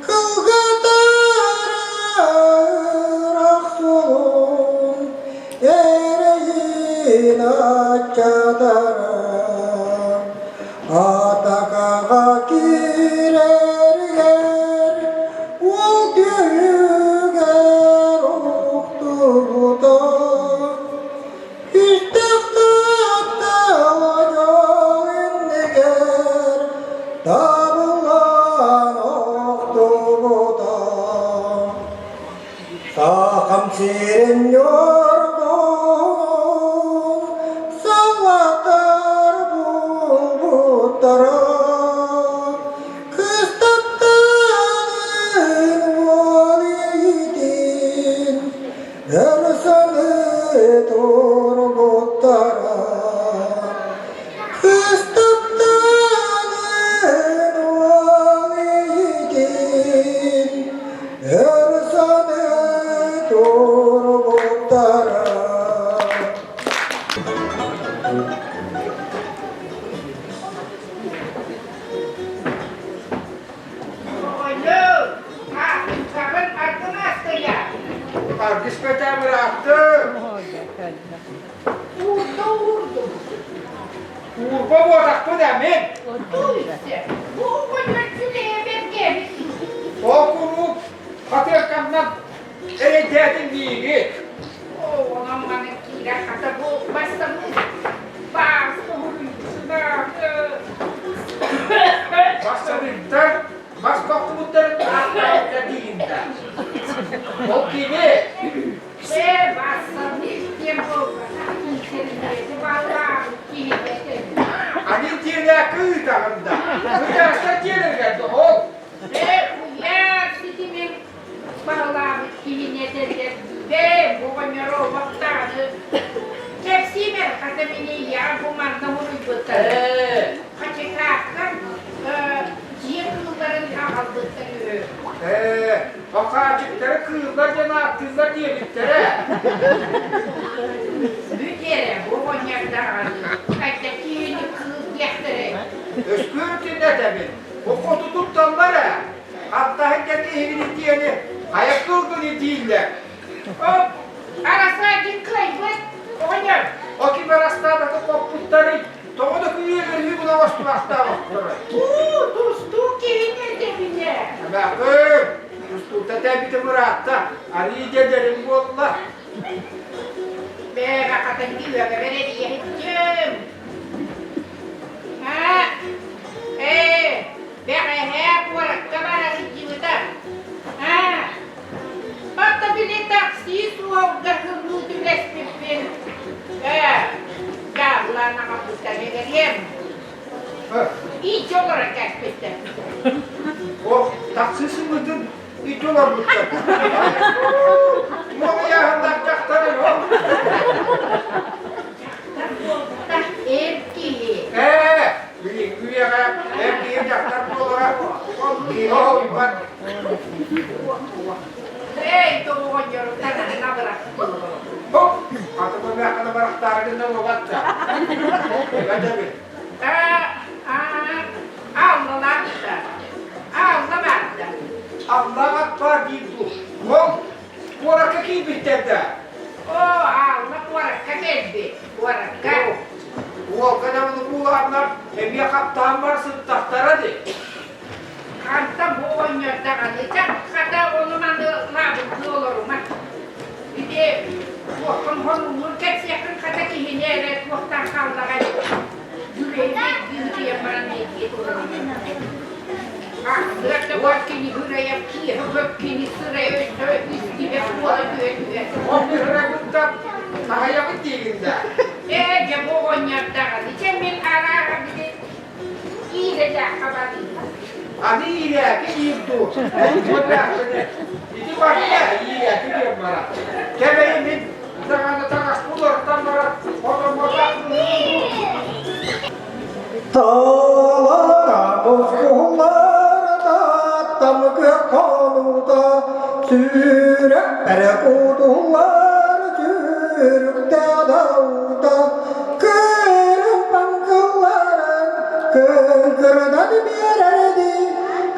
Кылгатара ыраах суолун Эрэйин аччатара Атакаҕа киирэригэр уол түһүгэр уктубута Күстэх таптала дьол иннигэр табыллан охтубута Сахам сирин ньургун саллааттар булбуттара Кыстаттанын уол иитин өр саныы турбуттара Кыстаттанын уол иитин өр саныы турбуттара Оҕонньор, хаҕын ардын астыйа. Аргыспата быраатты. Уурда уурдум. Уурба буотахпын эмин. Туйсе, бу оҕонньор сүлэһэ бэргээбит. Ол куруук хатыакканнан эрэйдээтин миигин. Оо, онон маны киирэ хата бу бастаммыт баас Бассабыттар бас тохтубуттарын ааттаабыттар диигин да. Ол кини Ээ, бассабыт диэн буолбатах, интернети баалаабыт киһи Анин тиэнээккэ ыытаҕын да. Ыытаахтар тиэнэргэр ол. Ээ, куйаар ситимин баһылаабыт киһини этэллэр Бээ, бу оҕонньору обохтааны кэпсиимэр хата мини ийэҕэ бу манна муруйбуттар. Хачыкаакка дьиэ кыылларын аҕалбыттар үһү. Ээ, хахаачыктары кыыллар диэн ааттыыллар диэбиттэрэ. Бүт эрэ, бу оҕонньор даҕаны хайда киһини кыыл диэхтэрэй. Өскүөр итиннэ этэбин, бу хоту тутталлар ээ. Аттаһын кэкиһигин итиэни хайа кылгын итииллэр. Оп, арасаадьын кыайбыт, оҕонньор. Оки барастаататы хоппуттарый, тоҕо да күнүөлөрү була оҥостубахтаабыттарай. Уу, тустуу киһини этэбинэ. Эмээхин, тустуута тэбитэ быраатта, арыы дьэдэрин буолла. Бэҕэ хатын үөгэбэр эрийэһиччим. Аа, ээ, Бэҕэһээ куоракка бара сылдьыбыта. Аа, хата били такси суолга сыллыы түбэспиппин. Ээ, дьааллаан аҕалбыттар эгэриэм. Иччи олорон кээспиттэр. Ох, такси сымыытын иччи олорбуттар. Туох ыйааһыннаах дьахтарый ол? Дьахтар буолбатах, эр киһи. Ээ, Билиҥҥи үйэҕэ эр киһи дьахтар буолара уйбат. Эй, тоҕоҕонньору таҥаһын абырахтыы. Хоп, аты көмүөххэ барахтаары гынна буолбат да. Эбэтэбин. Аа, аа. киирбиттэр да? Оо, Алла куоракка кэлбит, куоракка. Уолга да буулааннар эмиэ хаптаан бар сыттахтара дии. Хантан бу оҕонньор даҕаны, чэ, хата ону-маны лаабылыы олорума. Ити туоххун хонууннун кэпсиэххин хата киһини эрэ туохтаан хааллаҕай? Дьүлэйдик дьиҥкийэн баран биэрдии Ахсыарда бар кини ырайа киэһэ көп кини сырайа өссө истибэт буола түһэ-түһэ. Ол ырайбыттан таһайабыт диигин да? Ээ, дьэ бу оҕонньор даҕаны, чэ мин арааһа били иирэ-дьаахха барыым. Аны иирээки диир дуу? Ити барда иирээки диэн барар. Кэбэйи мин даҕаны таҥаспын уларытан баран хотоммотох Таалара босхуллара таттам хонуута сүрэхпэр кутуллар сүрүкте даута кырым паҥкылларын кыҥкырынан биэрэрди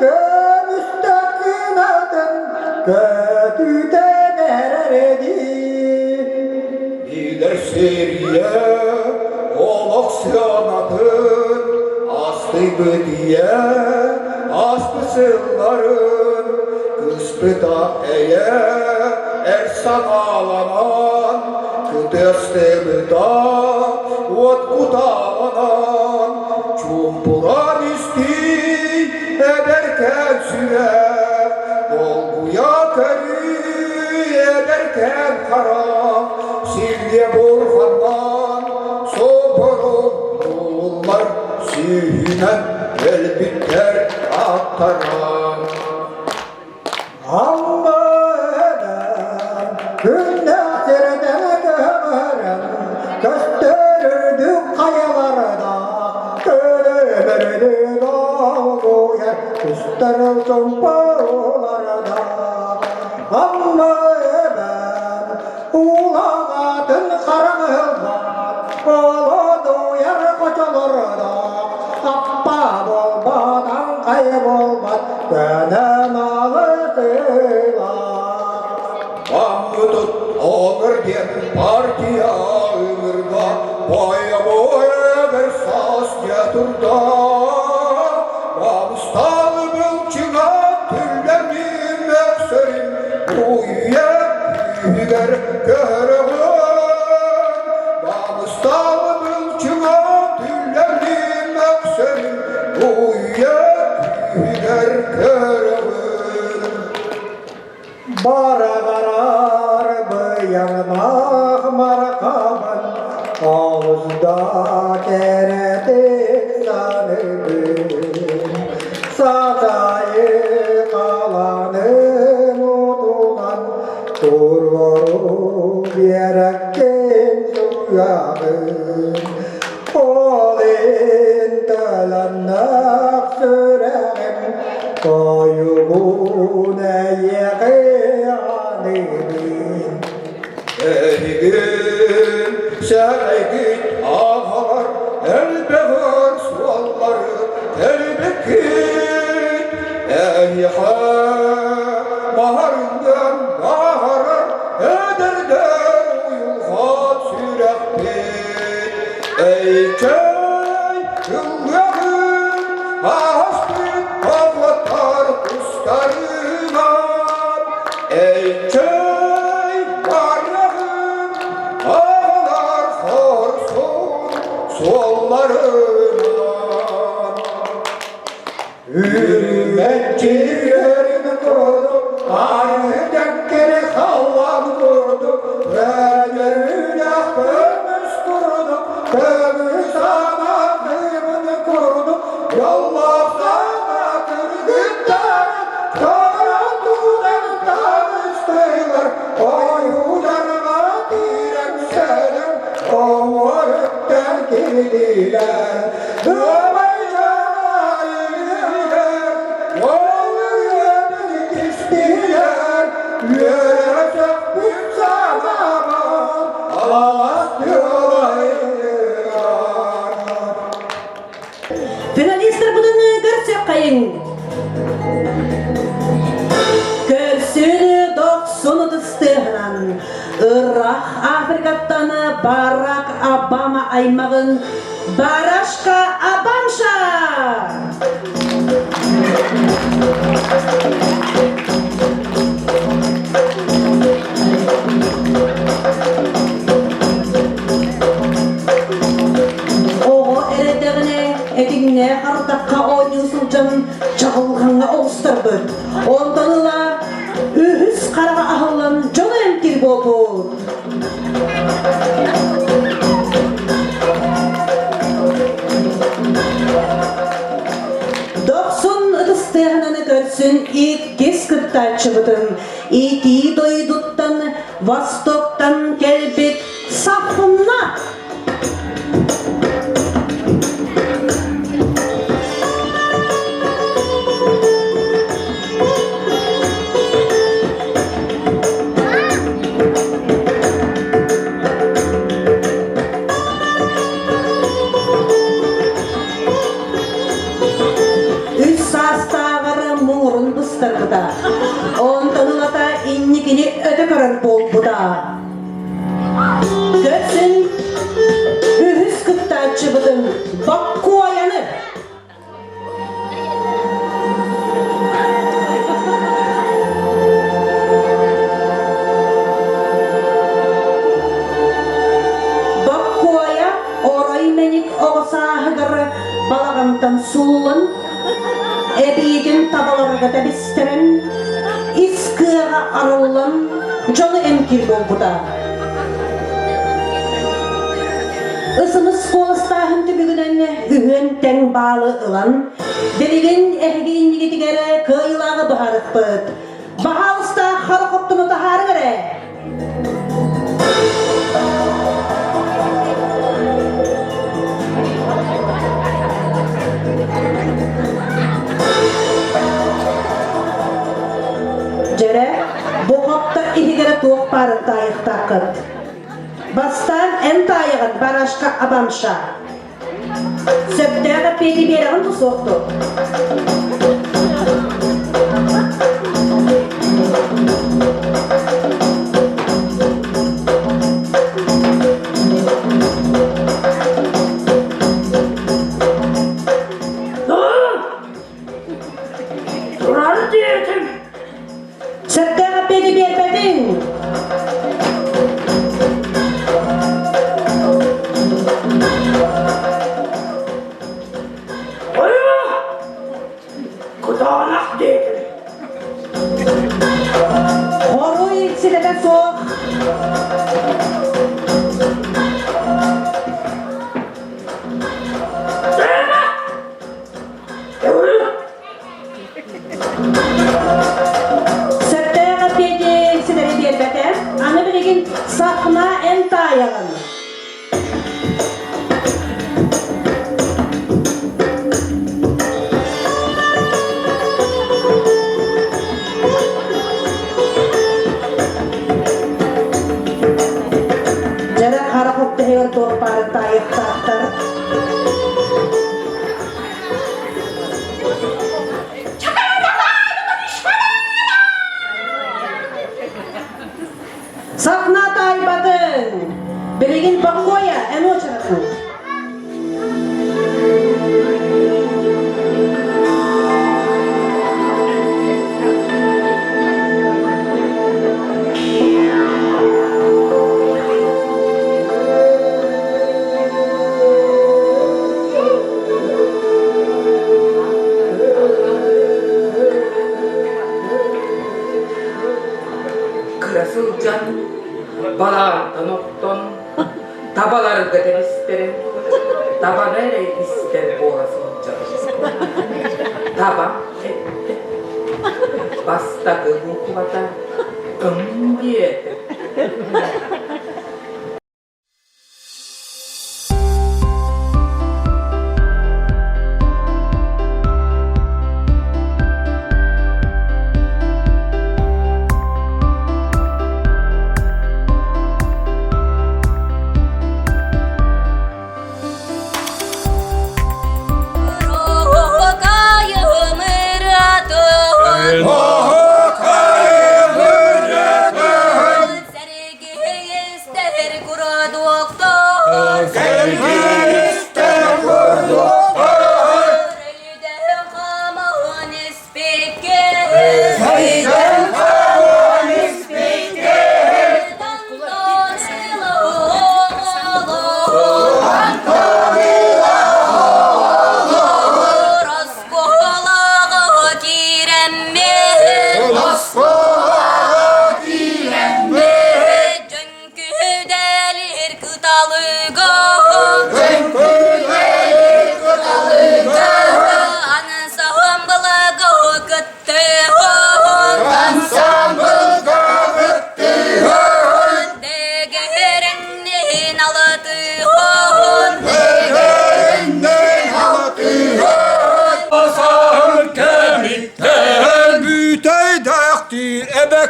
көмүстэ кынатын көтүтэн эрэрди Билэр сирийэ олох сыанатын астыйбыт ийэ ааспыт сылларын кыспыта эйэ эр санааланан кытыастыбыта уот кутааланан чуумпуран истий эдэркээн сүрэх долгуйа көрүү эдэркээн харах силлиэ бурханнан соборуллар сүүһүнэн өлбүттэр аттара Аммадан күннээх сирдэн көһөрөн көстөр үрдүк хайаларда көлөмөрдү долгуйар Көстөр чомполарда Амма эбэм уулаҕатын хараҥылбат Олодуйар хочолордо Аппа буолбат, аҥхай буолбат Көнө малы сыылар Аммытыт оҥыр диэн партия ыҥырда, бойобуой саас дьэ турда. Бабыстаалы былчыга түллэммин мөхсөрүм, буйа күүһүгэр көһөрөҕүн. Бабыстаалы былчыга түллэммин мөхсөрүм, буйа күүһүгэр көһөрөҕүн. Бараҕарар быйаҥнаах мархабын олус да кэрэтик саныыбын. Сатайы қаланым отунан туруору биэрэккин суйаҕын. Ол интэлэннэх сүрэҕим тойугун эйиэхэ аныыбын. Эһигин сэрэйгит аҕалар элбэҕэр суоллары тэлбиккит. Эһиэхэ маһарынган баһарар эдэрдэр уйулҕат сүрэхпит. Эйчэй ыллыаҕын ааспыт павлаттар тустарынан. Эйчэй барыаҕын аҕалар хорсун суолларынан. Үрүмэччилэрин курдук, аны дьэҥкири халлаан курдук, өлөрүүлээх көмүс курдук, көмүс анаатыыбын курдук, дьоллоох саҥа кыргыттар, көрөн тутан таҕыстылар, ойууларга киирэн сэлэн, оҥоруктан киирдилэр. Финалистарбытын көрсүөххэйиҥ! Көрсүнү дохсун ытыстыаһынан! Арҕах Африкаттан Барак Обама аймаҕын Барашка Абамша! Оҕо эрэдэҕинэ этиҥнээх ардахха оонньуу сылдьан чаҕылҕаҥҥа оҕустарбыт. Онтон ыла үһүс хараҕа аһыллан дьону эмтиир буолбут. Дохсун ытыстыаһынаны көрсүн иккис кыттааччыбытын итии дойдуттан Востоктан кэлбит Сахунна Үс саастааҕар муҥурун быстарбыта. Онтон ылата инникини өтө көрөр буолбута. Көрсүн үһүс кыттааччыбытын Боккуойаны Боккуойа орой мэник оҕо сааһыгар балаҕантан сууллан, эбиитин табаларга тэбистэрэн, ис кыаҕа арыллан, дьону эмтиир буолбута. Ысымыс куоластааһын түмүгүнэн үһүөн тэҥ баалы ылан, билигин эһиги иннигитигэр кыайыылааҕы быһаарыахпыт. Баһаалыста хара хоптону таһаарыҥ эрэ! Дьэрэ, бу хоптор иһигэрэ туох баарын таайыахтааххыт. Бастаан эн таайаҕын барашка абамша. Сөптөөх эппиэти биэрэҕин дуу суох дуу? Турар диэтим. Сөптөөх эппиэти биэрбэтиҥ. Кытаанах диэтим. Хоруй ситэтэ суох. Сөптөөх эппиэти ситэри биэрбэтэ. Аны билигин сахна эн таайаҕын. Дьэрэ хара хоптоһугар туох баарын таайыахтаахтар. Сахна таайбатын! Билигин бокуойа эн уочаратын. Кыра сылдьан, балаҕантан охтон, табаларга тэбистэрэн, табаны эрэ истэр буола сылдьабын. Таба эттэ. Бастакы буквата ым диэтэ.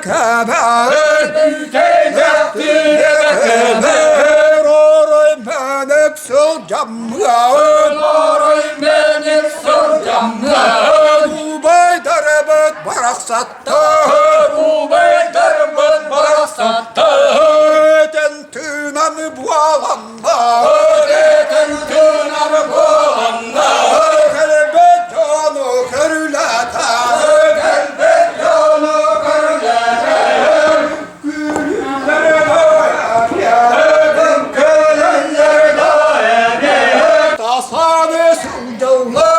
кэбэр, Бүтэйдэхтиэ кэбэр, Орой мэник сылдьаммыан, Орой мэник сылдьаммыан, Убайдарбыт барахсаттар, Убайдарбыт барахсаттар, Этэн тыынан буоланнар, Этэн тыынан буоланнар, Кэлбэт дьону көрүлэтэр, Кэлбэт дьону көрүлэтэр, Күлүлэр Тасаны сылдьаллар.